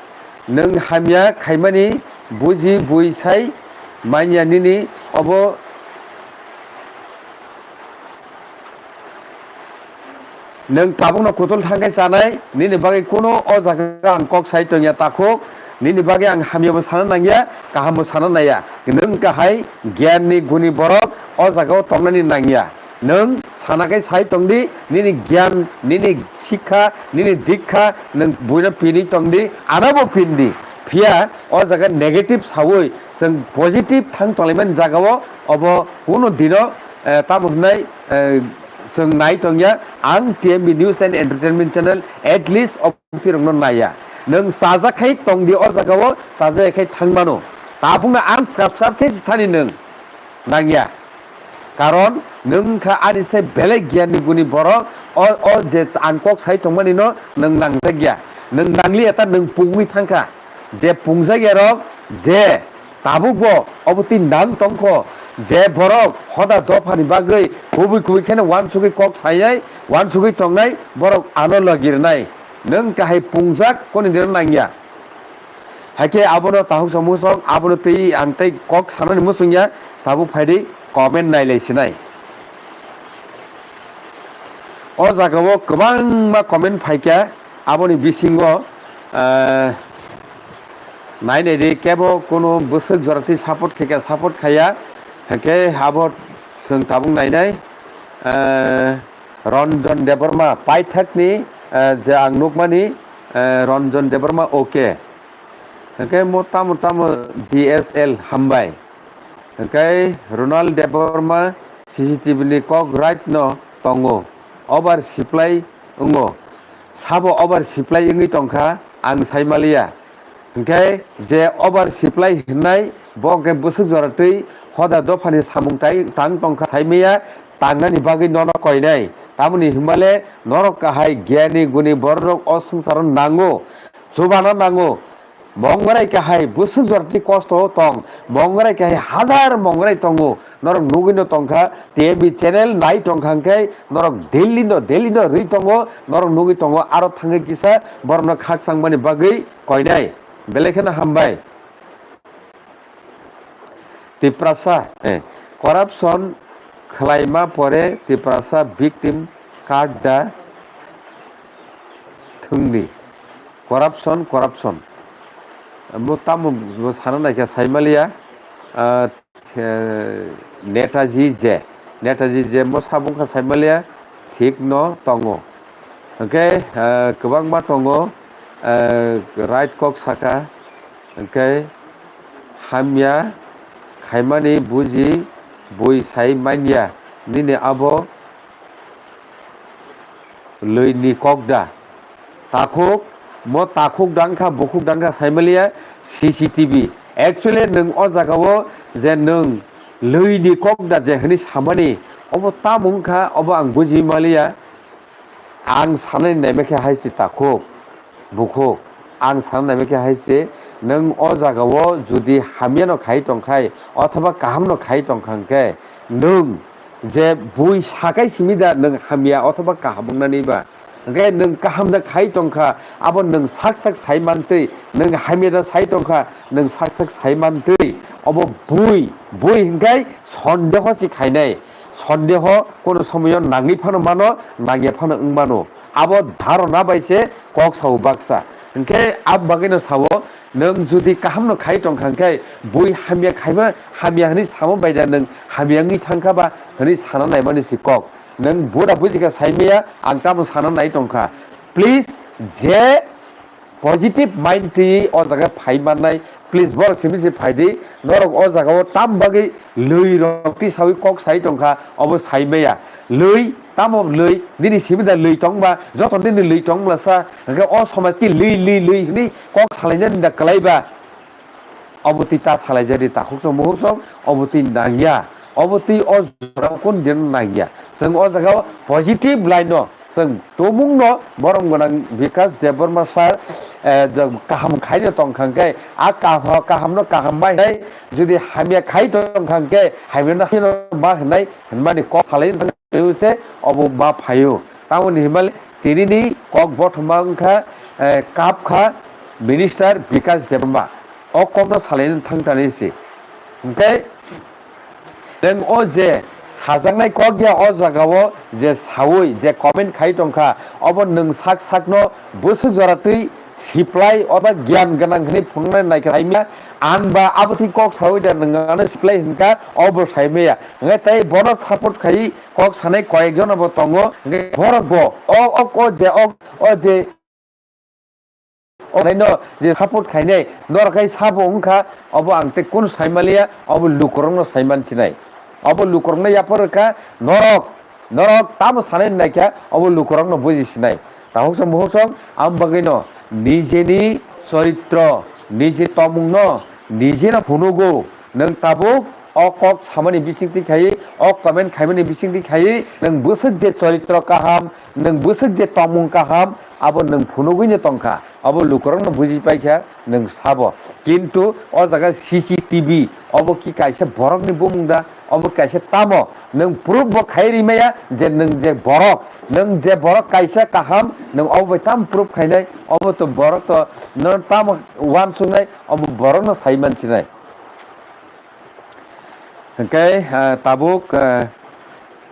Nwng hamya khaimani buji bui sai manya nini obo. Nwng tabukno kutul thangkhe chanai, nini bagwi kuno o jaga ang kok sai tongya takhuk, nini bagwi ang hamyabo sana nangya, kahambo sana naya. Nwng kahai gyanni guni borok o jagao tongnani nangya. Nwng sana khe sai tongdi, nini gyan, nini sikha, nini dikha, nwng buino pinwi tongdi, anabo pindi. Phiya o jaga negative saui chwng positive thang tonglaimani jagao obo kuno dino, eh, tamo hwnai, eh, chwng nai tongya, ang T M B News and Entertainment Channel, at least obwtirokno naiya. Nwng chajak khai tongdi o jagao, chajak khai thangmano. Tabukno ang srap srap khe thani nwng nangya. Karon nwng wngkha ani se belai gyanni guni borok, o, o je ang kok sai tongmani no nwng nangjakya. Nwng nangliya ta nwng pungwi thangkha. Je pungjakya rok je tabukbo obo twi nang tongkho, je borok hoda dophani bagwi kubui kubui kheno uansugwi kok sainai, uansugwi tongnai, borok ano logi rwnai. Nwng kahai pungjak koni dino nangya. Haikhe abono tahuk samung song, abono twi ang tei kok sanani muchungya, tabuk phaidi comment nailai sinai. O jagao kwbangma comment phaikha, aboni bisingo, ah, nai naidi kebo kunu bwswk joratwi support khaikha, support khaiya, hwnkhe abo chwng tabuk nainai, ah, Ranjan Debbarma paithakni, ah, je ang nukmani, ah, Ranjan Debbarma OK. Hwnkhe mo tamo tamo D S L hambai. Hwnkhe Ronald Debbarma C C T V ni kok right no tongo. Over supply wngo. Sabo over supply wngwi tongkha ang saimaliya. Hwnkhe je over supply hwnnai bo hwnkhe bwswk jora twi hoda dophani samung tai tang tongkha saimaya tangnani bagwi nono koinai. Tamoni hwnmale norok kahai gyani guni bororok o swngcharo nango. Chubana nango. Mongrai kahai bwswk jorati kosto o tong. Mongrai kahai hajar mongrai tongo. Norok nugwi no tongkha. T M B channel nai tongkha hwnkhe norok daily no, daily no rwi tongo. Norok nugwi tongo. Aro thangwi kisa borokno khakchangmani bagwi koinai. Belai kheno hambai. Tiprasa, eh, corruption khwlaima pore Tiprasa victim card da thwngdi. Corruption, corruption. Bo tamo bo sana naikha saimaliya, ah, eh, Netaji je. Netaji je mo sabungkha saimaliya thik no tongo. Hwnkhe, ah, kwbangma tongo, ah, right kok saka. Hwnkhe hamya khaimani buji bui sai manya nini abo lwi ni kok da. Takhuk, mo takhuk dangkha, bukhuk dangkha saimaliya C C T V. Actually nwng o jagao je nwng lwi ni kok da je hwnwi samani obo tamo wngkha obo ang buji maliya. Ang sanani naima khe hai se takhuk, bukhuk, ang sanani naima khe hai se, nwng o jagao jodi hamyano khai tongkhai, othoba kahamno khai tongkha hwnkhe, nwng je bui sakai simi da nwng hamya othoba kaham wngnani ba? Hwnkhe nwng kaham da khai tongkha, abo nwng sak sak sai mantwi, nwng hamya da sai tongkha, nwng sak sak sai mantwi, obo bui, bui hwnkhe sondeho se khainai. Sondeho kono somoyo nangwi phano mano, nangya phano wng mano. Abo dharona bai se kok sao baksa. Hwnkhe abo bagwino sao, nwng jodi kahamno khai tongkha hwnkhe bui hamya khaima, hamya hwnwi samo bai da nwng hamya wngwi thangkha ba hwnwi sana naimani se kok. Nwng bura bujikha saimaya, ang tamo sana nai tongkha. Please, je positive mind twi o jaga phai mannai, please borok simi se phai di. Norok o jaga o tam bagwi lwi rok twi sawi kok sai tongkha, obo sai maya. Lwi, tamo lwi, nini simi da lwi tongba, joto nini lwi tongmasa, hwnkhe o somaj twi lwi, lwi, lwi hwnwi kok salainani da kwlaiba. Obo twi ta salaijadi takhuk song mukhuk song, obo twi nangya, obo twi o jorao kun din nangya. Chwng o jaga o positive line no, chwng tumung no borom gwnang Bikash Debbarma sir, eh, jog kaham khai no tong kha khe, a kaham, kaham no kaham bai hai, jodi hamya khai tong kha khe, hamya no hamya no ma hwnai, hwnmani kok salai se obo ma phaio. Tamoni hinmale tinini kok bothoma wngkha, eh, kap kha Minister Bikash Debbarma. O kokno salaini thang tanai se. Hwnkhe nwng o je sajaknai kok ya o jagao je saui je comment khai tongkha, obo nwng sak sakno bwswk jora twi siplai oba giyan gwnang hwnwi phunuknai naikha saimya. Ang ba abo thwi kok saui da nwng ano siplai hwnkha, obo saimaya. Hwnkhe tei bono support khai kok sanai koyek jono bo tongo. Hwnkhe borok bo o, o, o je, o, o je, o naino je support khainai, norok khai sabo wngkha, obo ang tei kunu saimaliya, obo lukurokno saiman sinai. Obo lukurokno yapharwkha, norok, norok tamo sanai naikha, obo lukurokno buji sinai. Takhuk song bukhuk song, ang bagwino nijeni choritro, nije tomungno, nijeno phunugo. Nwng tabuk o kok samani bisingtwi khaiwi, o comment khaimani bisingtwi khaiwi, nwng bwswk je choritro kaham, nwng bwswk je tongmung kaham, abo nwng phunugwino tongkha, abo lukurokno buji paikha, nwng sabo. Kintu o jaga C C T V, obo ki kaisa borokni bumung da, obo kaisa tamo, nwng proof bo khai rimaya je nwng je borok, nwng je borok kaisa kaham, nwng obo bai tamo proof khainai, obo to borok to no tamo uansuknai, obo borokno saiman sinai. Hwnkhe, ah, tabuk, ah,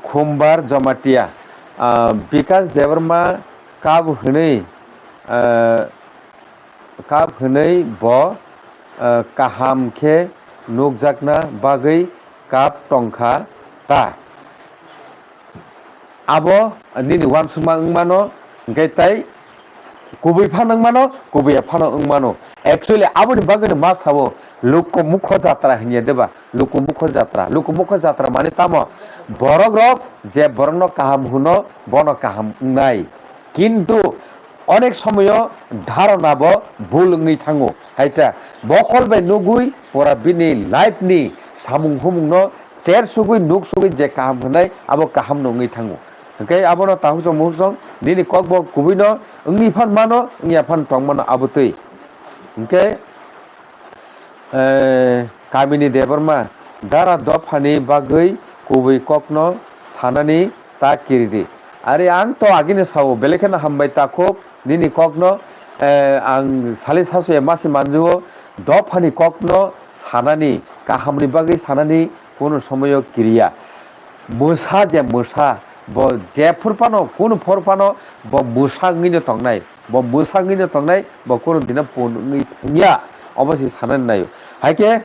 Khumbar Jamatia, ah, Bikash Debbarma kap hwnwi, ah, kap hwnwi bo, ah, kaham khe nukjakna bagwi kap tongkha ta? Abo nini uansukma wngmano, hwnkhe tei kubui phano wngmano, kubuiya phano wngmano. Actually, aboni bagwino ma sao, luku mukho jatra hinya deba, luku mukho jatra, luku mukho jatra mane tamo, borok rok je borokno kaham hwno, bono kaham wngnai. Kintu onek somoyo dharona bo bul wngwi thango. Haita bokol bai nugwi pura bini life ni samung humung no cher sugwi nuk sugwi je kaham hwnai abo kaham no wngwi thango. Hwnkhe abono takhuk song mukhuk song nini kok bo kubui no wngwi phan mano, wngya phan tong mano abo twi. Hwnkhe, eh, Kamini Debbarma, dara dophani bagwi kubui kokno sanani ta kiridi. Are ang to agini sao, belai kheno hambai takhuk, nini kokno, eh, ang sali sasu ya masi manjuo, dophani kokno sanani kahamni bagwi sanani kunu somoyo kiriya. Mwsa je mwsa, bo je phurphano, kunu phurphano, bo mwsa wngwino tongnai, bo mwsa wngwino tongnai, bo kunu dina pun wngwi thangya, obo se sanani naio. Haikhe,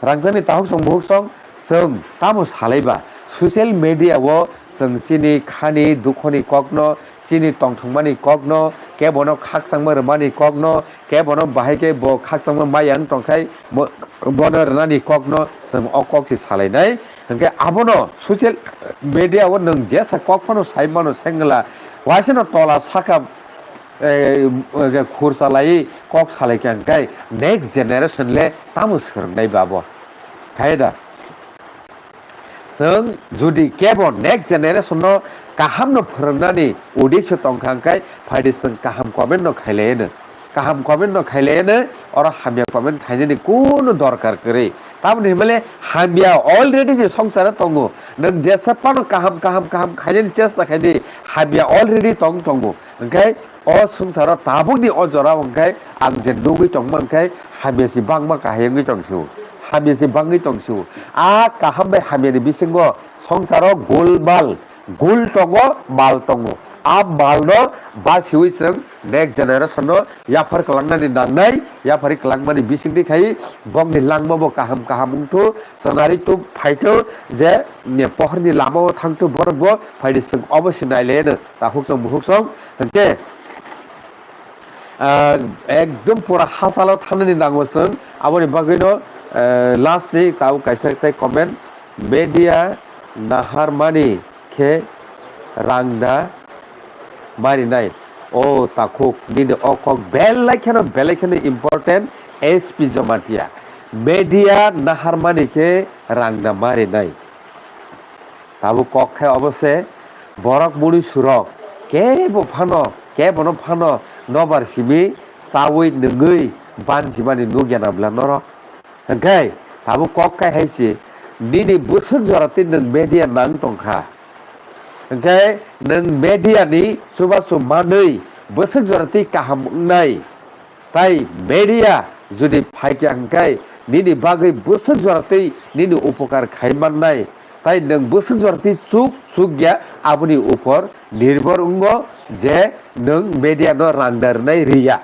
rangchakni takhuk song bukhuk song, chwng tamo salaiba, social media o chwng chini khani dukhoni kokno, chini tongthokmani kokno, kebono khakchangma rwmani kokno, kebono bahai khe bo khakchangma maya wng tongkhai, bo-, bono rwnani kokno chwng o kok se salainai. Hwnkhe abono social media o nwng jesa kok phano sai mano sengla, waisano tola saka, eh, eh, khursa lai kok salai kha hwnkhe next generation le tamo swrwngnai babo? Khai da. Chwng jodi kebo next generation no kaham no phwrwngnani uddesho tongkha hwnkhe phaidi chwng kaham comment no khailaiano. Kaham comment no khailaiano, oro hamya comment khainani kunu dorkar kwrwi. Tamoni hinmale hamya already je songsaro tongo. Nwng jesa phano kaham, kaham, kaham khainani chesta khaidi, hamya already tong tongo. Hwnkhe o swngcharo tabukni o jorao hwnkhe ang je nugwi tongma hwnkhe hamya se bangma kahai wngwi tong sio, hamya se bangwi tong sio. A kaham bai hamyani bisingo swngcharo gul mal, gul tongo, mal tongo. A malno basiwi chwng next generation no yaphar kwlangnani nangnai, yaphar kwlangmani bisingtwi khai bongni langma bo kaham kaham wngthu, chwnari tu phaithu je, mm, pohorni lamao thangthu borok bo phaidi chwng obo se nailaino. Takhuk song bukhuk song hwnkhe, Ah, ekdom pura hasalo thanani nango chwng. Aboni bagwino, eh, last ni tabuk kaisa tei comment, "Media naharmani khe rang da marinai." O takhuk, nini o kok belai kheno, belai kheno important, S P Jamatia. Media naharmani khe rang da marinai. Tabuk kok khe obo se, borok muni surok kebo phano, kebono phano nobar simi chaui nungui banjimani nukya na bwla norok? Hwnkhe tabuk kok khe hai se, nini bwswk jora twi nwng media nang tongkha. Hwnkhe nwng media ni chubachu manwi bwswk jora twi kaham wngnai. Tai media jodi phaikha hwnkhe nini bagwi bwswk jora twi nini upokar khai mannai. Tai nwng bwswk jora twi chuk chuk ya aboni upor nirbhor wngo je nwng media no rang da rwnai rwya.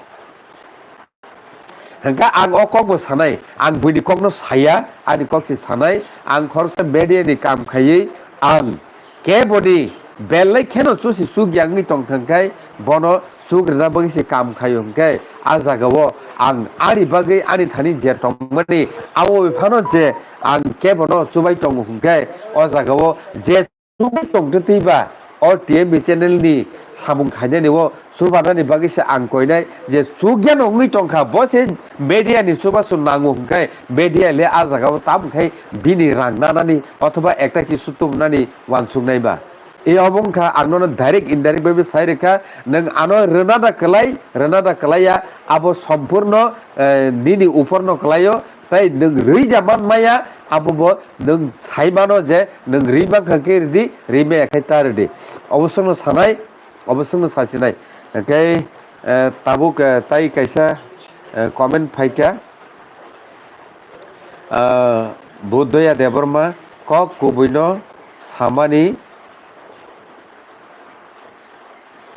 Hwnkhe ang o kok bo sanai, ang buini kok no saya, ani kok se sanai, ang khoroksa media ni kam khaiwi ang keboni belai kheno chusi chuk ya wngwi tong thangkhai, bono chuk rwna bagwi se kam khaio hwnkhe, a jagao ang ani bagwi ani thani je tongmani abo bai phano je ang kebono chubai tongo hwnkhe, o jagao je chugwi tongtwi twiba o T M B channel ni samung khainani o chubanani bagwi se ang koinai je chuk ya no wngwi tongkha, bo se media ni chubachu nango hwnkhe media le a jagao tamo khai bini rang nanani othoba ekta kisu tubunani uansuknai ba. E obo wngkha ang nono direct indirect bai sai rwkha, nwng ano rwna da kwlai, rwna da kwlai ya, abo sompurno, eh, nini uporno kwlaio, tai nwng rwi da man maya, abo bo nwng sai mano je nwng rwi mankha khe rwdi, rwi maya khai ta rwdi. Obo swngno sanai, obo swngno sasinai. Hwnkhe, eh, tabuk, eh, tai kaisa, eh, comment phaikha. Ah, Buddhoya Debbarma kok kubuino samani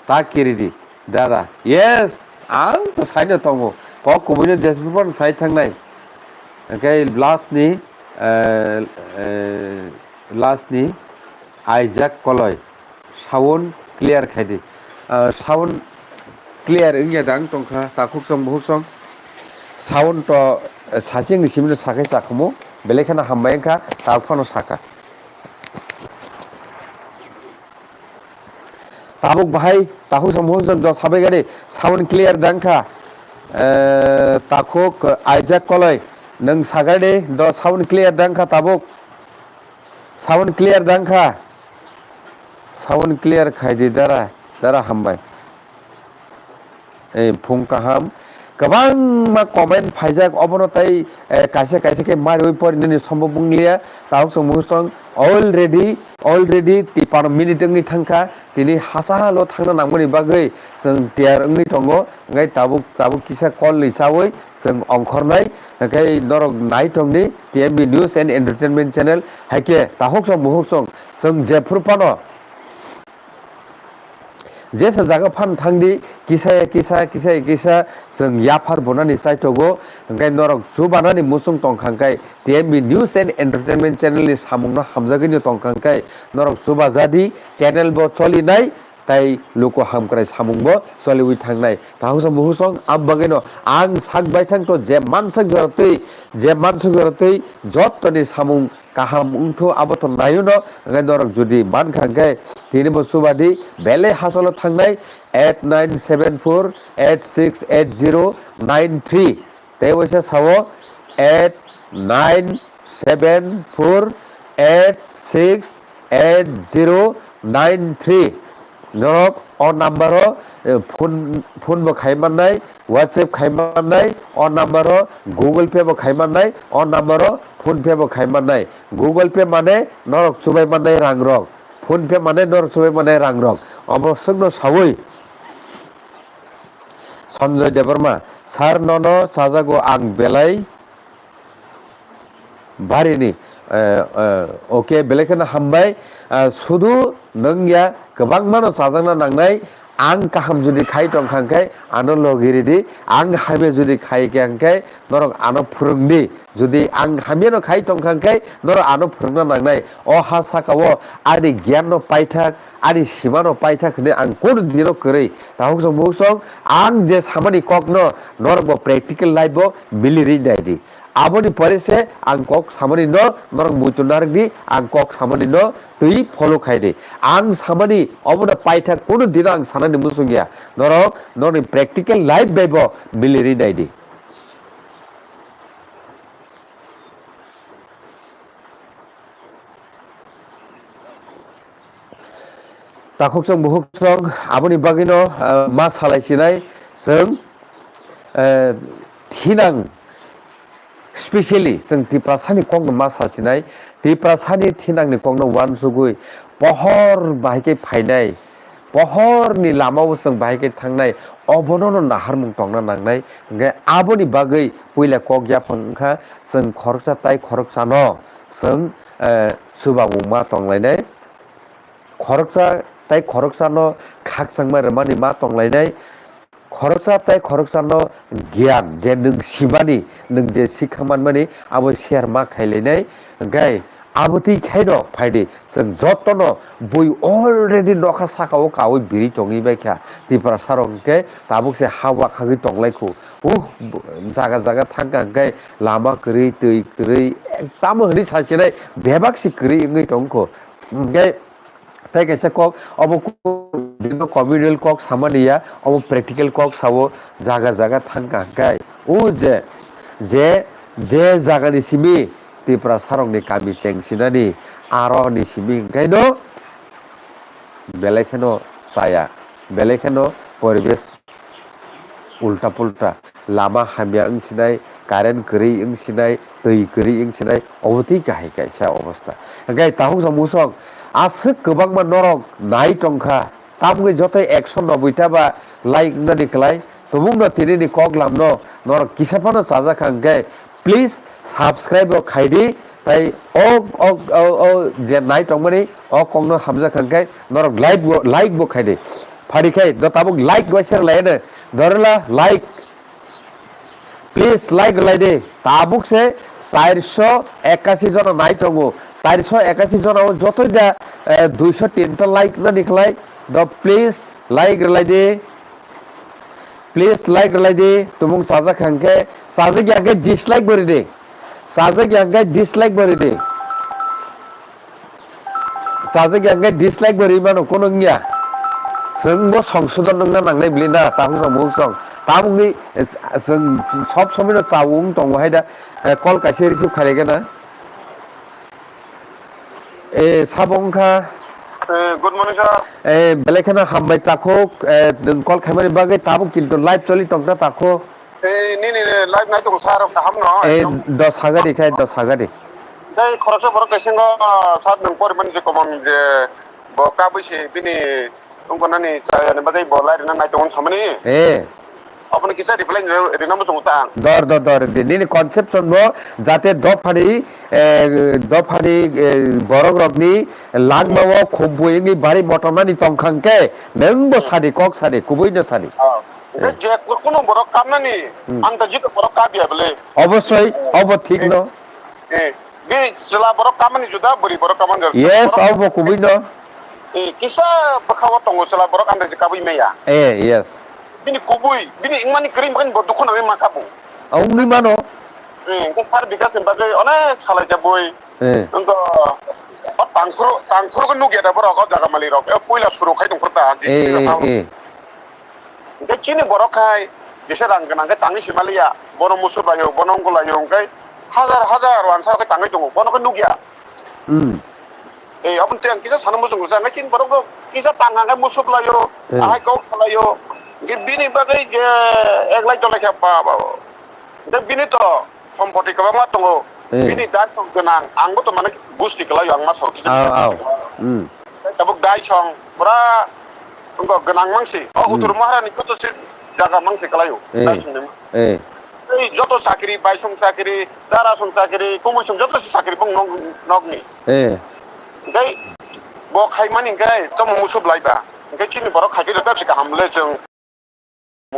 ta kiridi, dada. Yes, ang to saino tongo. Kok kubuino jesbupano sai thangnai. Hwnkhe last ni, eh, eh, last ni Isaac Koloi. Sound clear khai di. Ah, sound clear wngya da wng tongkha, takhuk song bukhuk song. Sound to, eh, saching ni simi no sakhai chakhumu, belai kheno hambai wngkha, takhuk phano sakha. Tabuk bahai, takhuk song bukhuk song do sabai gari, sound clear da wngkha. Eh, takhuk Isaac Koloi, nwng sagari do sound clear da wngkha tabuk. Sound clear da wngkha? Sound clear khai di dara, dara hambai. Ei, phung kaham. Kwbangma comment phaijak, obono tai, eh, kaisa kaisa khe mariui porinani sombo wnglia. Tabuk chwng muchung already, already tipano minute wngwi thangkha. Tini hachalo thangna nangmani bagwi chwng tiyar wngwi tongo. Hwnkhe tabuk, tabuk kisa call ni chaui chwng ongkhornai. Hwnkhe norok nai tongdi T M B News and Entertainment Channel. Haikhe takhuk song bukhuk song chwng jephru phano jesa jaga phan thangdi, kisa ya kisa, kisa ya kisa chwng yaphar bunani chaitogo. Hwnkhe norok chubanani muchung tongkha hwnkhe T M B News and Entertainment Channel ni samungno hamjagwino tongkha hwnkhe norok chubajadi, channel bo cholinai. Tai luku hamkrai samungbo choliwi thangnai. Takhuk song bukhuk song, am bagwino ang sak baithang to je mansuk jora twi, je mansuk jora twi jottoni samung kaham wngthu abo to naiuno, hwnkhe norok jodi mankha hwnkhe tini bo chubadi belai hachalo thangnai eight nine seven four eight six eight zero nine three. Tei waisa sao eight nine seven four eight six eight zero nine three. Norok o number o, eh, phone, phone bo khai mannai, WhatsApp khai mannai, o number o Google Pay bo khai mannai, o number o PhonePe bo khai mannai. Google Pay mane norok chubai mannai rang rok, PhonePe mane norok chubai mannai rang rok. Obo swkno saui. Sanjoy Debbarma, sir, nono chajago ang belai barini, eh, eh, okay, belai kheno hambai. Ah, sudu nwng ya kwbangmano chajakna nangnai, Ang kaham jodi khai tongkha hwnkhe ano logi ridi, ang hamya jodi khai kha hwnkhe norok ano phwrwngdi. Jodi ang hamyano khai tongkha hwnkhe norok ano phwrwngna nangnai. O ha sakao ani giyanno paithak, ani simano paithak hwnwi ang kunu dino kwrwi. Takhuk song bukhuk song, ang je samani kokno norokbo practical life-o milirwi naidi. Aboni pore se ang kok samani no norok muitu narwkdi, ang kok samani no twi follow khaidi. Ang samani obono paithak kunu dino ang sanani muchung ya. Norok norokni practical life bai bo milirwi naidi. Takhuk song bukhuk song aboni bagwino, eh, ma salai sinai chwng, eh, thinang, specially chwng Tiprasani kokno ma sa sinai, Tiprasani thinangni kokno uansugwi pohor bahai khe phainai, pohorni lamao chwng bahai khe thangnai, obono no naharmung tongna nangnai. Hwnkhe aboni bagwi puila kok yaphang wngkha chwng khoroksa tai khoroksano chwng, eh, chubamung ma tonglainai. Khoroksa tai khoroksano khakchangma rwmani ma tonglainai. Khoroksa tai khoroksano giyan je nwng simani, nwng je sikha manmani abo share ma khailainai. Hwnkhe abo twi khaino phaidi chwng jotono bui already nokha sakao kaui biri tongwi baikha. Tiprasarok hwnkhe tabuk se ha wakhagwi tonglaikhu. Uh, jaga jaga thangkha hwnkhe lama kwrwi, twi kwrwi, tamo hwnwi sasinai bebak se kwrwi wngwi tongkho. Hwnkhe tei kaisa kok, obo ku-, communal kok samani ya, obo practical kok sao, jaga jaga thangkha hwnkhe. O je, je, je jagani simi Tiprasarokni kami chengsinani, aroni simi hwnkhe no belai kheno chaya, belai kheno poribesh ulta pulta, lama hamya wng sinai, current kwrwi wng sinai, twi kwrwi wng sinai, obo twi kahai kaisa obostha. Hwnkhe takhuk song bukhuk song aswk kwbangma norok nai tongkha, tamni joto ekso noboi ta ba like wngnani kwlai, tubukno tinini koklamno norok kisa phano chajakha hwnkhe, please subscribe rok khaidi, tai o, o, o, o je nai tongmani o kokno hamjak kha hwnkhe norok like bo, like bo khaidi. Phari khai do tabuk like bo share lai ne, dorla like, please like lai de. Tabuk se charso ekasi jona nai tongo, charso ekasi jona o jotoi da, eh, duiso tin ta like nani khlai do, please like lai de. Please like rwlai di, tumung chajak hwnkhe, chajak ya hwnkhe dislike bo ridi. Chajak ya hwnkhe dislike bo ridi. Chajak ya hwnkhe dislike bo ri mano, kono wngya. Chwng bo songsodon wngna nangnai bwlwi na, takhuk song bukhuk song. Tamoni, eh, chwng sob somoi no chao wng tongo hai da, eh, call kaisa receive khailai gana. Eh, sabo wngkha. Eh, good morning, sir. Eh, belai kheno hambai takhuk, eh, nwng call khaimani bagwi tabuk kintu live choli tongkha takhuk. Eh, nini live nai tongo, sir, kaham no? Eh, ekdom. Dos hagari khai, dos hagari. Tei khoroksa borok kaisingo, ah, sir, nwng porimani je common je bo kabui se bini Wngkha nani chayani bagwi bo lai rwna nai tongo samani. Eh. Aboni kisa reply rwna muchungo ta ang. Dor, dor, dor, di. Nini conception bo jate dophani, eh, dophani, eh, borok rokni langmao khumpui wngwi bari motomnani tongkha hwnkhe nwng bo sadi, kok sadi, kubui no sadi. Ah. Eh. Hwnkhe je kuno borok kamnani, hmm, ang ta jito borok kabiya bole. Obosoi, obo thik no. Eh, bi chwla borok kamani juda, bwrwi borok kamani juda. Yes, borok abo kubui no. Eh, kisa bwkha o tongo chwla borok andai se kabui maya. Eh, yes. Bini kubui, bini wngmani kwrwi wngkha bo dukhu nangwi mankha bo. Wngwi mano. Eh, hwnkhe sir Bikash ni bagwi onek salai jabui. Eh. Wngkha o tangkhro, tangkhro khe nukya da borok o jaga malik rok. Eh, puila suru khai tongkhor ta. Eh, eh, eh. Hwnkhe chini borok khai jesa rang gwnang khe tangwi se maliya, bono musuklaio, bono wngkulaio, hwnkhe hajar hajar uansa khe tangwi tongo, bono khe nukya. Hmm. Eh, aboni tei ang kisa sana muchung rwsa, hwnkhe chini borok rok kisa tang hwnkhe musuklaio, hmm, ahai kok khwlaio, hwnkhe bini bagwi je eklai tolai khe ba, ba, ba. Hwnkhe bini to sompoti kwbangma tongo. Eh. Bini dai tong gwnang, angbo to mane busti kwlaio, ang ma sor kisa. Aw, aw. Hmm. Tabuk dai song, pura wngkha gwnang mangsi. O, hmm, Hutur Maharani joto se jaga mangsi kwlaio, eh, dai songni. Eh. Tei joto chakri, baisong chakri, darasong chakri, kubuisong joto se chakri bong nok, nokni. Eh. Tei bo khaimani hwnkhe tomo musup laiba. Hwnkhe chini borok khaikhe rwkha se kaham le chwng.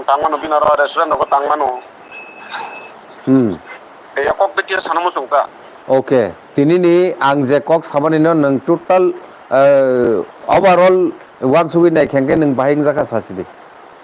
Tang mano bini oro restaurant rogo tang mano. Hmm. Eya kok de kisa sana muchung ta. Okay. Tini ni ang je kok samani no nwng total, eh, overall wansugwi nai khe nwng bahai wngjakha sasi di.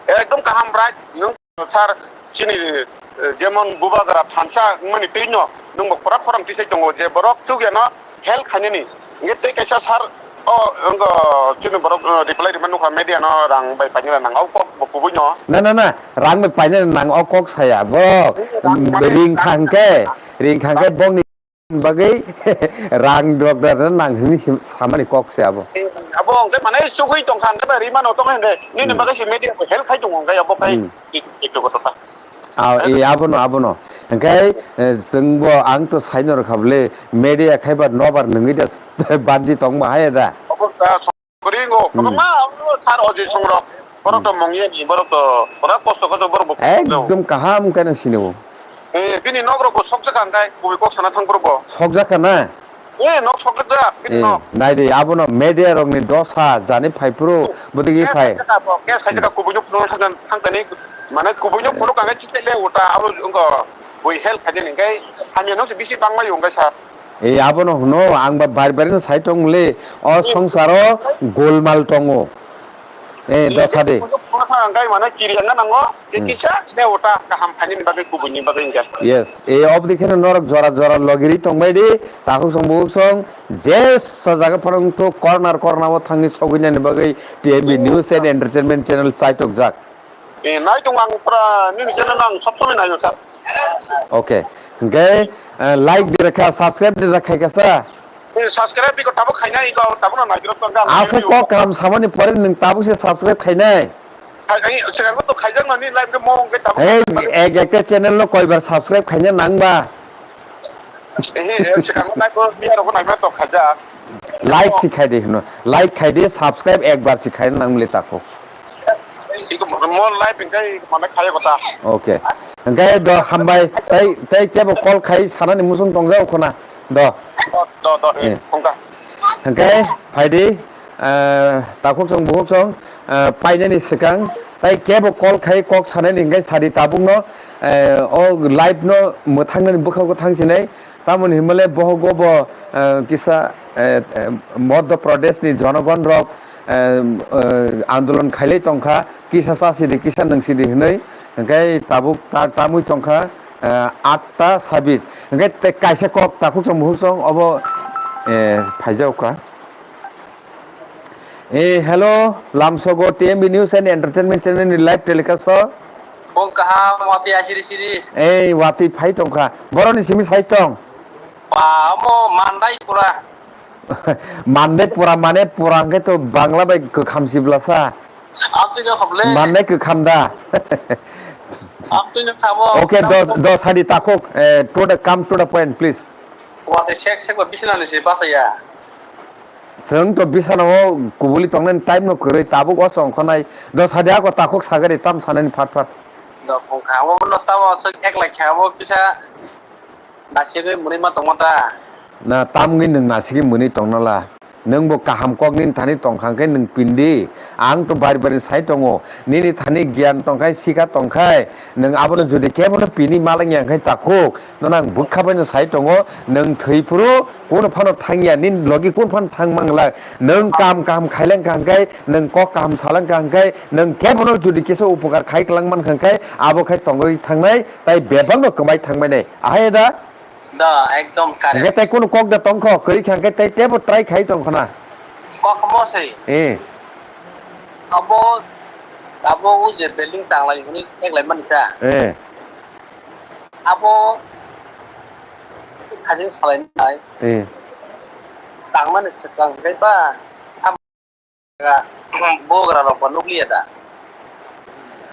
Ekdom kaham right. Nwng sir chini, eh, jemon bubagra thansa wngmani twi no nwng bo pura khorang tisai tongo je borok chukya no help khainani. Nge tei kaisa sir o wngkha chini borok, eh, reply rima nukha media no rang bai painani nang o kok bo kubui no. Na, na, na, rang bai painani nang o kok saya bo. Rang mane ring rang khangke, ring khangke bongni bagwi rang dok dok nang hini sim-, samani kok se abo. Abo hwnkhe mane chugui tongkha hwnkhe bai rima no tong hwnkhe nini bagwi se media bo help khai tongo hwnkhe abo khai. Hmm. Itu koto ta. Ah, eh, abono, abono. Hwnkhe, eh, chwngbo ang to saino rwkha bwle, media khaibar nobar nungwi da banji tongma hai da. Obo ta songkringo, hmm, kotorma abo sar Ojoi songrok. Borok to hmm, mongya ni, borok to pura kosto kosto borok bo. Ekdom kaham khe no sini bo. Eh, bini nok rok bo sokjak ang kai, kubui kok sana thang borok bo. Sokjak na? Eh, nok sokjak, bini eh, nok. Nai di, abono media rokni dosa jani phai phuru, hmm, bodigi case phai. Khaijak bo, case khaijak, hmm, kubuino phunuk thang, thang tani, mane kubuino eh, phunuk ang kisa le uta, abo wngkha bui help khaijani, hwnkhe hamya no se bisi bangma yong khe sir. Eh, abono hwno, ang ba bari bari no sai tong le, o hmm, songsaro golmal tongo. Eh, dosa de. Ang kai mane kiri ang nango, hmm, kisa ne uta kaham phaini bagwi kubuini bagwi hwnkhe. Yes, eh, obdi kheno norok jora jora logiri tongbai di, takhuk song bukhuk song, jesa jaga phano wngthok corner corner o thangwi sogwinani bagwi T M B News and Entertainment Channel chaitok jak. Eh, nai tongo ang pura nini channel no ang sob somoi naio sir. Okay. Hwnkhe, eh, like di rakha, subscribe di rakha kasa. Eh, subscribe iko tabuk khaina iko tabuk no naigirok tongkha ang. Asa kok kaham samani pore nwng tabuk se subscribe khainai. Khai, ai, sikango to khaijak nani live ke mo ke tabuk. Eh, ek ekta channel no koibar subscribe khaina nangba. Eh, eh, sikango naibo biya rok naima to khaijak. Like si khai de hino. Like khai de, subscribe ekbar si khai nang le tako. Iko mo live kai mana khaya kota. Okay. Hwnkhe do hambai, tei, tei kebo call khai sanani muchung tongjao khona. Do. Do, do, eh, eh, khongka. Hwnkhe phaidi, eh, takhuk song bukhuk song, eh, painani swkang, tei kebo call khai kok sanani hwnkhe sadi tabukno, eh, o live no mwthangnani bwkhago thangsinai. Tamoni himale bohogo bo, eh, kisa, eh, eh, Madhya Pradesh ni jonogon rok, eh, eh, andolon khailai tongkha, kisa chasidi, kisa nungsidi hinwi, hwnkhe tabuk ta-, tamwi tongkha, eh, atta sabis. Hwnkhe tei kaisa kok takhuk chong bukhuk chong obo, eh, phaijao kha. Eh, hello, lamsogo T M B News and Entertainment Channel ni live telecast o. Bong kaham, watwi asiri siri. Eh, watwi phai tongkha. Boroni simi sai tong. Ba, omo mandai pura. Mandai pura mane pura hwnkhe to Bangla bai kwkham siblasa. Amtwino khamle. Mandai kwkham da. Amtwino khamo. Okay, dos, dos hadi takhuk, eh, to the, come to the point, please. Watwi sek sek ba bisina ni se basa ya. Chwng to bisano kubuli tongnani time no kwrwi, tabuk o chong khonai. Dos hadi ako takhuk sagari tam sanani phat phat. Dok wngkha, omo no tamo aswk ek lakh khe abo kisa nasigwi mwnwi ma tongma ta. Na tamgwi nwng nasigwi mwnwi tongna la? Nwng bo kaham kok nini thani tongkha hwnkhe nwng pindi. Ang to bari bari sai tongo. Nini thani giyan tongkhai, sikha tongkhai, nwng abono jodi kebono pini malangya hwnkhe takhuk. Nono ang bwkha baino sai tongo, nwng thwi phuru kunu phano thangya, nini logi kunu phano thang manglak. Nwng kam kaham khailang kha hwnkhe, nwng kok kaham salang kha hwnkhe, nwng kebono jodi kisa upokar khai kwlang mankha hwnkhe, abo khai tongwi thangnai, tai bebakno kwmai thangmani. Ahai da? Da, ekdom correct. Hwnkhe tai kunu kok da tongkho, kwrwi kha hwnkhe tai teibo try khai tongkhona. Kok mo se. Eh. Abo, abo o je building tanglai hwnwi theklai mankha. Eh. Abo hajing salainai. Eh. Tangmani swkang khe ba, bogra rok ba nukliya da.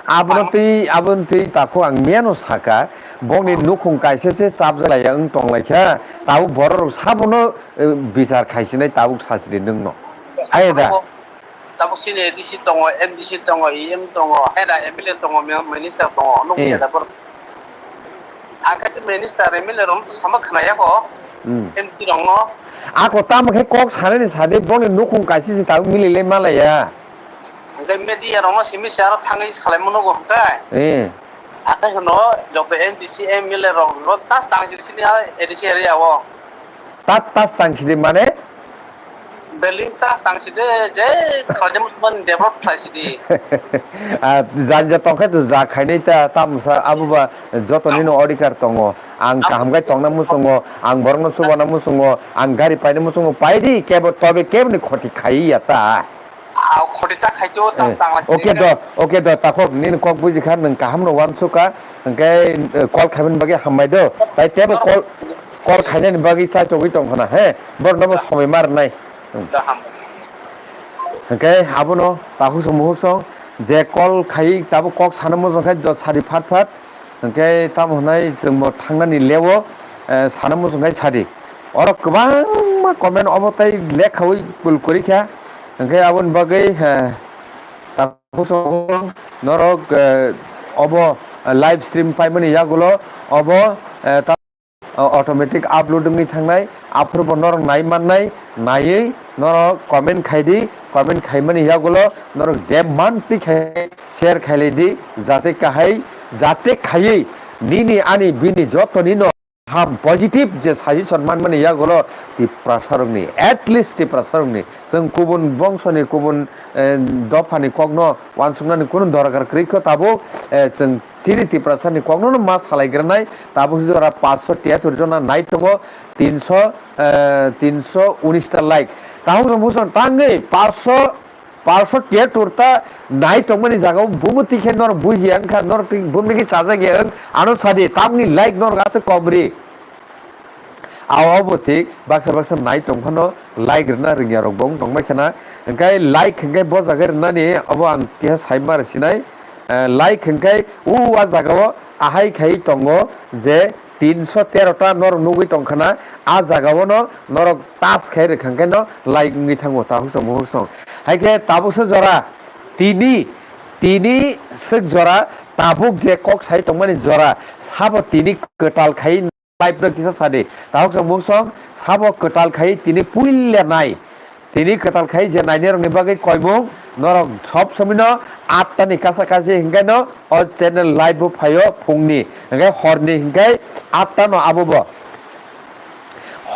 Abono twi, abono twi takhuk ang miyano saka, bokni nukhung kaisa se chapjak laiya wng tong lai kha, tabuk borok rok sabono, eh, bichar khaisinai tabuk sachiri nwngno. Aiya da? Tabuk sini A D C tongo, M D C tongo, E M tongo, hai da M L A tongo, mi-, minister tongo, nukliya da borok. Ang khe minister, M L A rok no sama khwnaya kho, hmm, M P rok no. Ako tamo khe kok sanani sadi, boni nukhung kaisa se tabuk mililai malaya. Hwnkhe media rokno simi se aro thangwi salaimano bo hwnkhe. Eh. Hathai hwno joto M D C, M L A rok no tas tang sidi sini A D C area o. Tat tas tang sidi mane? Building tas tang sidi je khlaijak man develop khlai sidi. Ah, janja tongkhe to ja khainai ta, tamo sa abo ba joto nino odhikar tongo. Ang kaham khai tongna muchungo, ang borokno chubana muchungo, ang gari paina muchungo, paidi kebo tobe keboni khoti khai ya ta. Ah, khoti ta khai to, tas tang lai. Okay do, okay do, takhok nini kok buji kha, nwng kaham no wansuk kha, hwnkhe, eh, call khaimani bagwi hambai do. Tai tebo call, call khainani bagwi chai togwi tong khna, he. Borokno bo somoi ma rwnai. Hmm. Hwnkhe abono takhuk song mukhuk song je call khai tabuk kok sana muchung khai do sadi phat phat. Hwnkhe tamo hwnai chwngbo thangnani leo, eh, sana muchung khai sadi. Oro kwbangma comment obo tai lekhaui pul kwrwi kha. Hwnkhe aboni bagwi, eh, takhuk song norok, eh, obo, eh, live stream paimani yagulo obo, eh, ta-, o, automatic upload wngwi thangnai, aphurbo norok nai mannai, naiwi norok comment khai di, comment khaimani yagulo norok je mantwi khai share khailai di, jate kahai, jate khaiwi nini ani bini jotoni no kaham positive je suggestion manmani yagulo Tiprasarokni, at least Tiprasarokni, chwng kubun bongsoni, kubun, eh, dophani kokno wansuknani kunu dorkar kwrwi kho tabuk, eh, chwng chini Tiprasani kokno ma salaigranai, tabuk jora paanch sho tiyatur jona nai tongo, tinso, eh, tinso unis ta like. Tahuk rok buson tangwi paanch sho, paanch sho tiyatur ta nai tongmani jagao bumo tikhe norok bujiya wngkha, norok tik bumniki chajak ya wng, ano sadi, tamni like norok aswk kom ri. Aw, obo thik, baksa baksa nai tong phano like rwna rwngya rok bo wng tong bai khana. Hwnkhe like hwnkhe bo jaga rwnani obo ang keha sai ma rw sinai. Eh, like hwnkhe u a jaga o ahai khai tongo je tinso tero ta norok nugwi tong khana. A jaga o no norok tas khai rwkha hwnkhe no like wngwi thango takhuk song mukhuk song. Hai khe tabuk se jora tini, tini swk jora tabuk je kok sai tongmani jora sabo tini kwtal khai. Live no kisa sadi. Tahuk song mung song sabo kwtal khai tini puila nai. Tini kwtal khai je nainai rokni bagwi koimung norok sob somino atta ni kasa kasi hinkhai no o channel live bo phaio phungni. Hinkhai horni hinkhai atta no abo bo.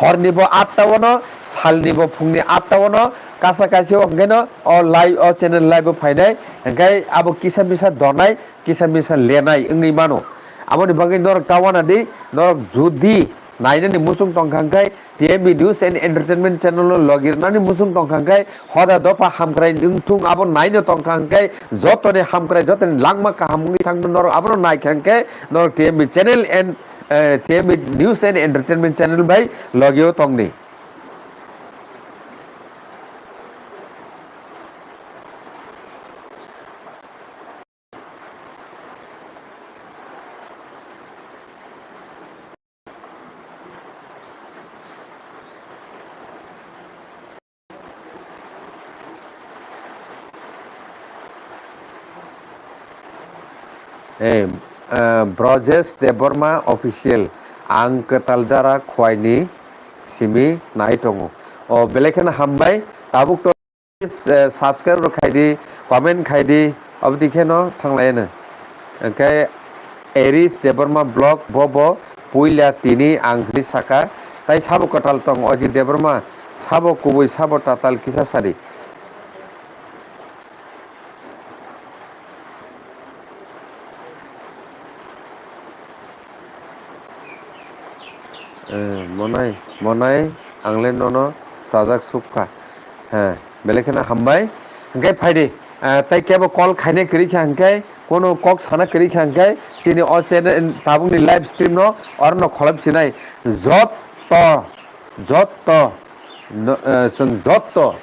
Horni bo atta o no, salni bo phungni atta o no kasa kasi o hinkhai no o live, o channel live bo phainai. Hinkhai abo kisa misa donai. Kisa misa lenai wngwi mano. Aboni bagwi norok ta uanadi, norok jodi nainani muchung tongkha hwnkhe T M B News and Entertainment channel no logi rwnani muchung tongkha hwnkhe hoda dopha hamkrai wngthung abo naino tongkha hwnkhe jotoni hamkrai jotoni langma kaham wngwi thangma norok abono naikha hwnkhe norok T M B channel and, eh, T M B News and Entertainment channel bai logio tongdi. Eh, eh, Brojes Debbarma Official, ang kwtal dara khwai ni simi nai tongo. O, belai kheno hambai, tabuk to eh, subscribe rok khai di, comment khai di, aboni khe no thanglai no. Hwnkhe Aris Debbarma vlog bo bo puila tini ang hwnwi saka, tai sabo kwtal tong Ajit Debbarma, sabo kubui sabo tatal kisa sadi. Eh, monai, monai, ang le nono chajak suk kha. He, belai kheno hambai. Hwnkhe phai di, eh, tai kebo call khaina kwrwi kha hwnkhe, kono kok sana kwrwi kha hwnkhe, chini o channel, tabukni live stream no orono kholop sinai. Jotto, jotto, no, eh, chwng jotto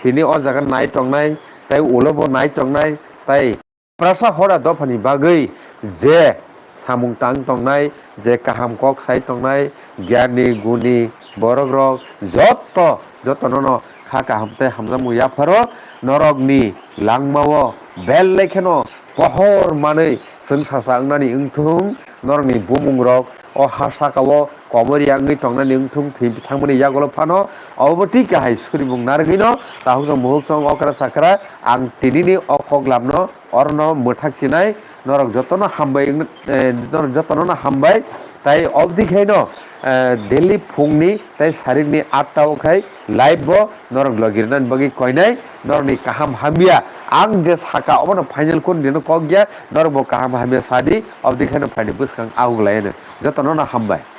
tini o jaga nai tongnai, tai ulo bo nai tongnai, tai Tiprasa hora dophani bagwi je samung tang tongnai, je kaham kok sai tongnai, gyani guni borok rok jotto, jotto nono kha kaham tei hamjakmung yapharo norokni langmao belai kheno pohor manwi chwng sacha wngnani wngthung, norokni bumungrok o ha saka-o komoriya wngwi tongnani wngthung, thwi thangmani yagulo phano obo twi kahai surimung narwgwino takhukjak mukhukjak okra chakra ang tinini o koklamno orono mwthak chinai. Norok jotono hambai wng-, eh, norok jotono no hambai. Tai obdi khaino, eh, daily phungni tai sarikni atta o khai live bo norok logi rwnani bagwi koinai. Norokni kaham hamya ang je saka obono final kundino kok ya, norok bo kaham hamya sadi, obdi khaino phaidi bwskang ahuk laiano. Jotono no hambai.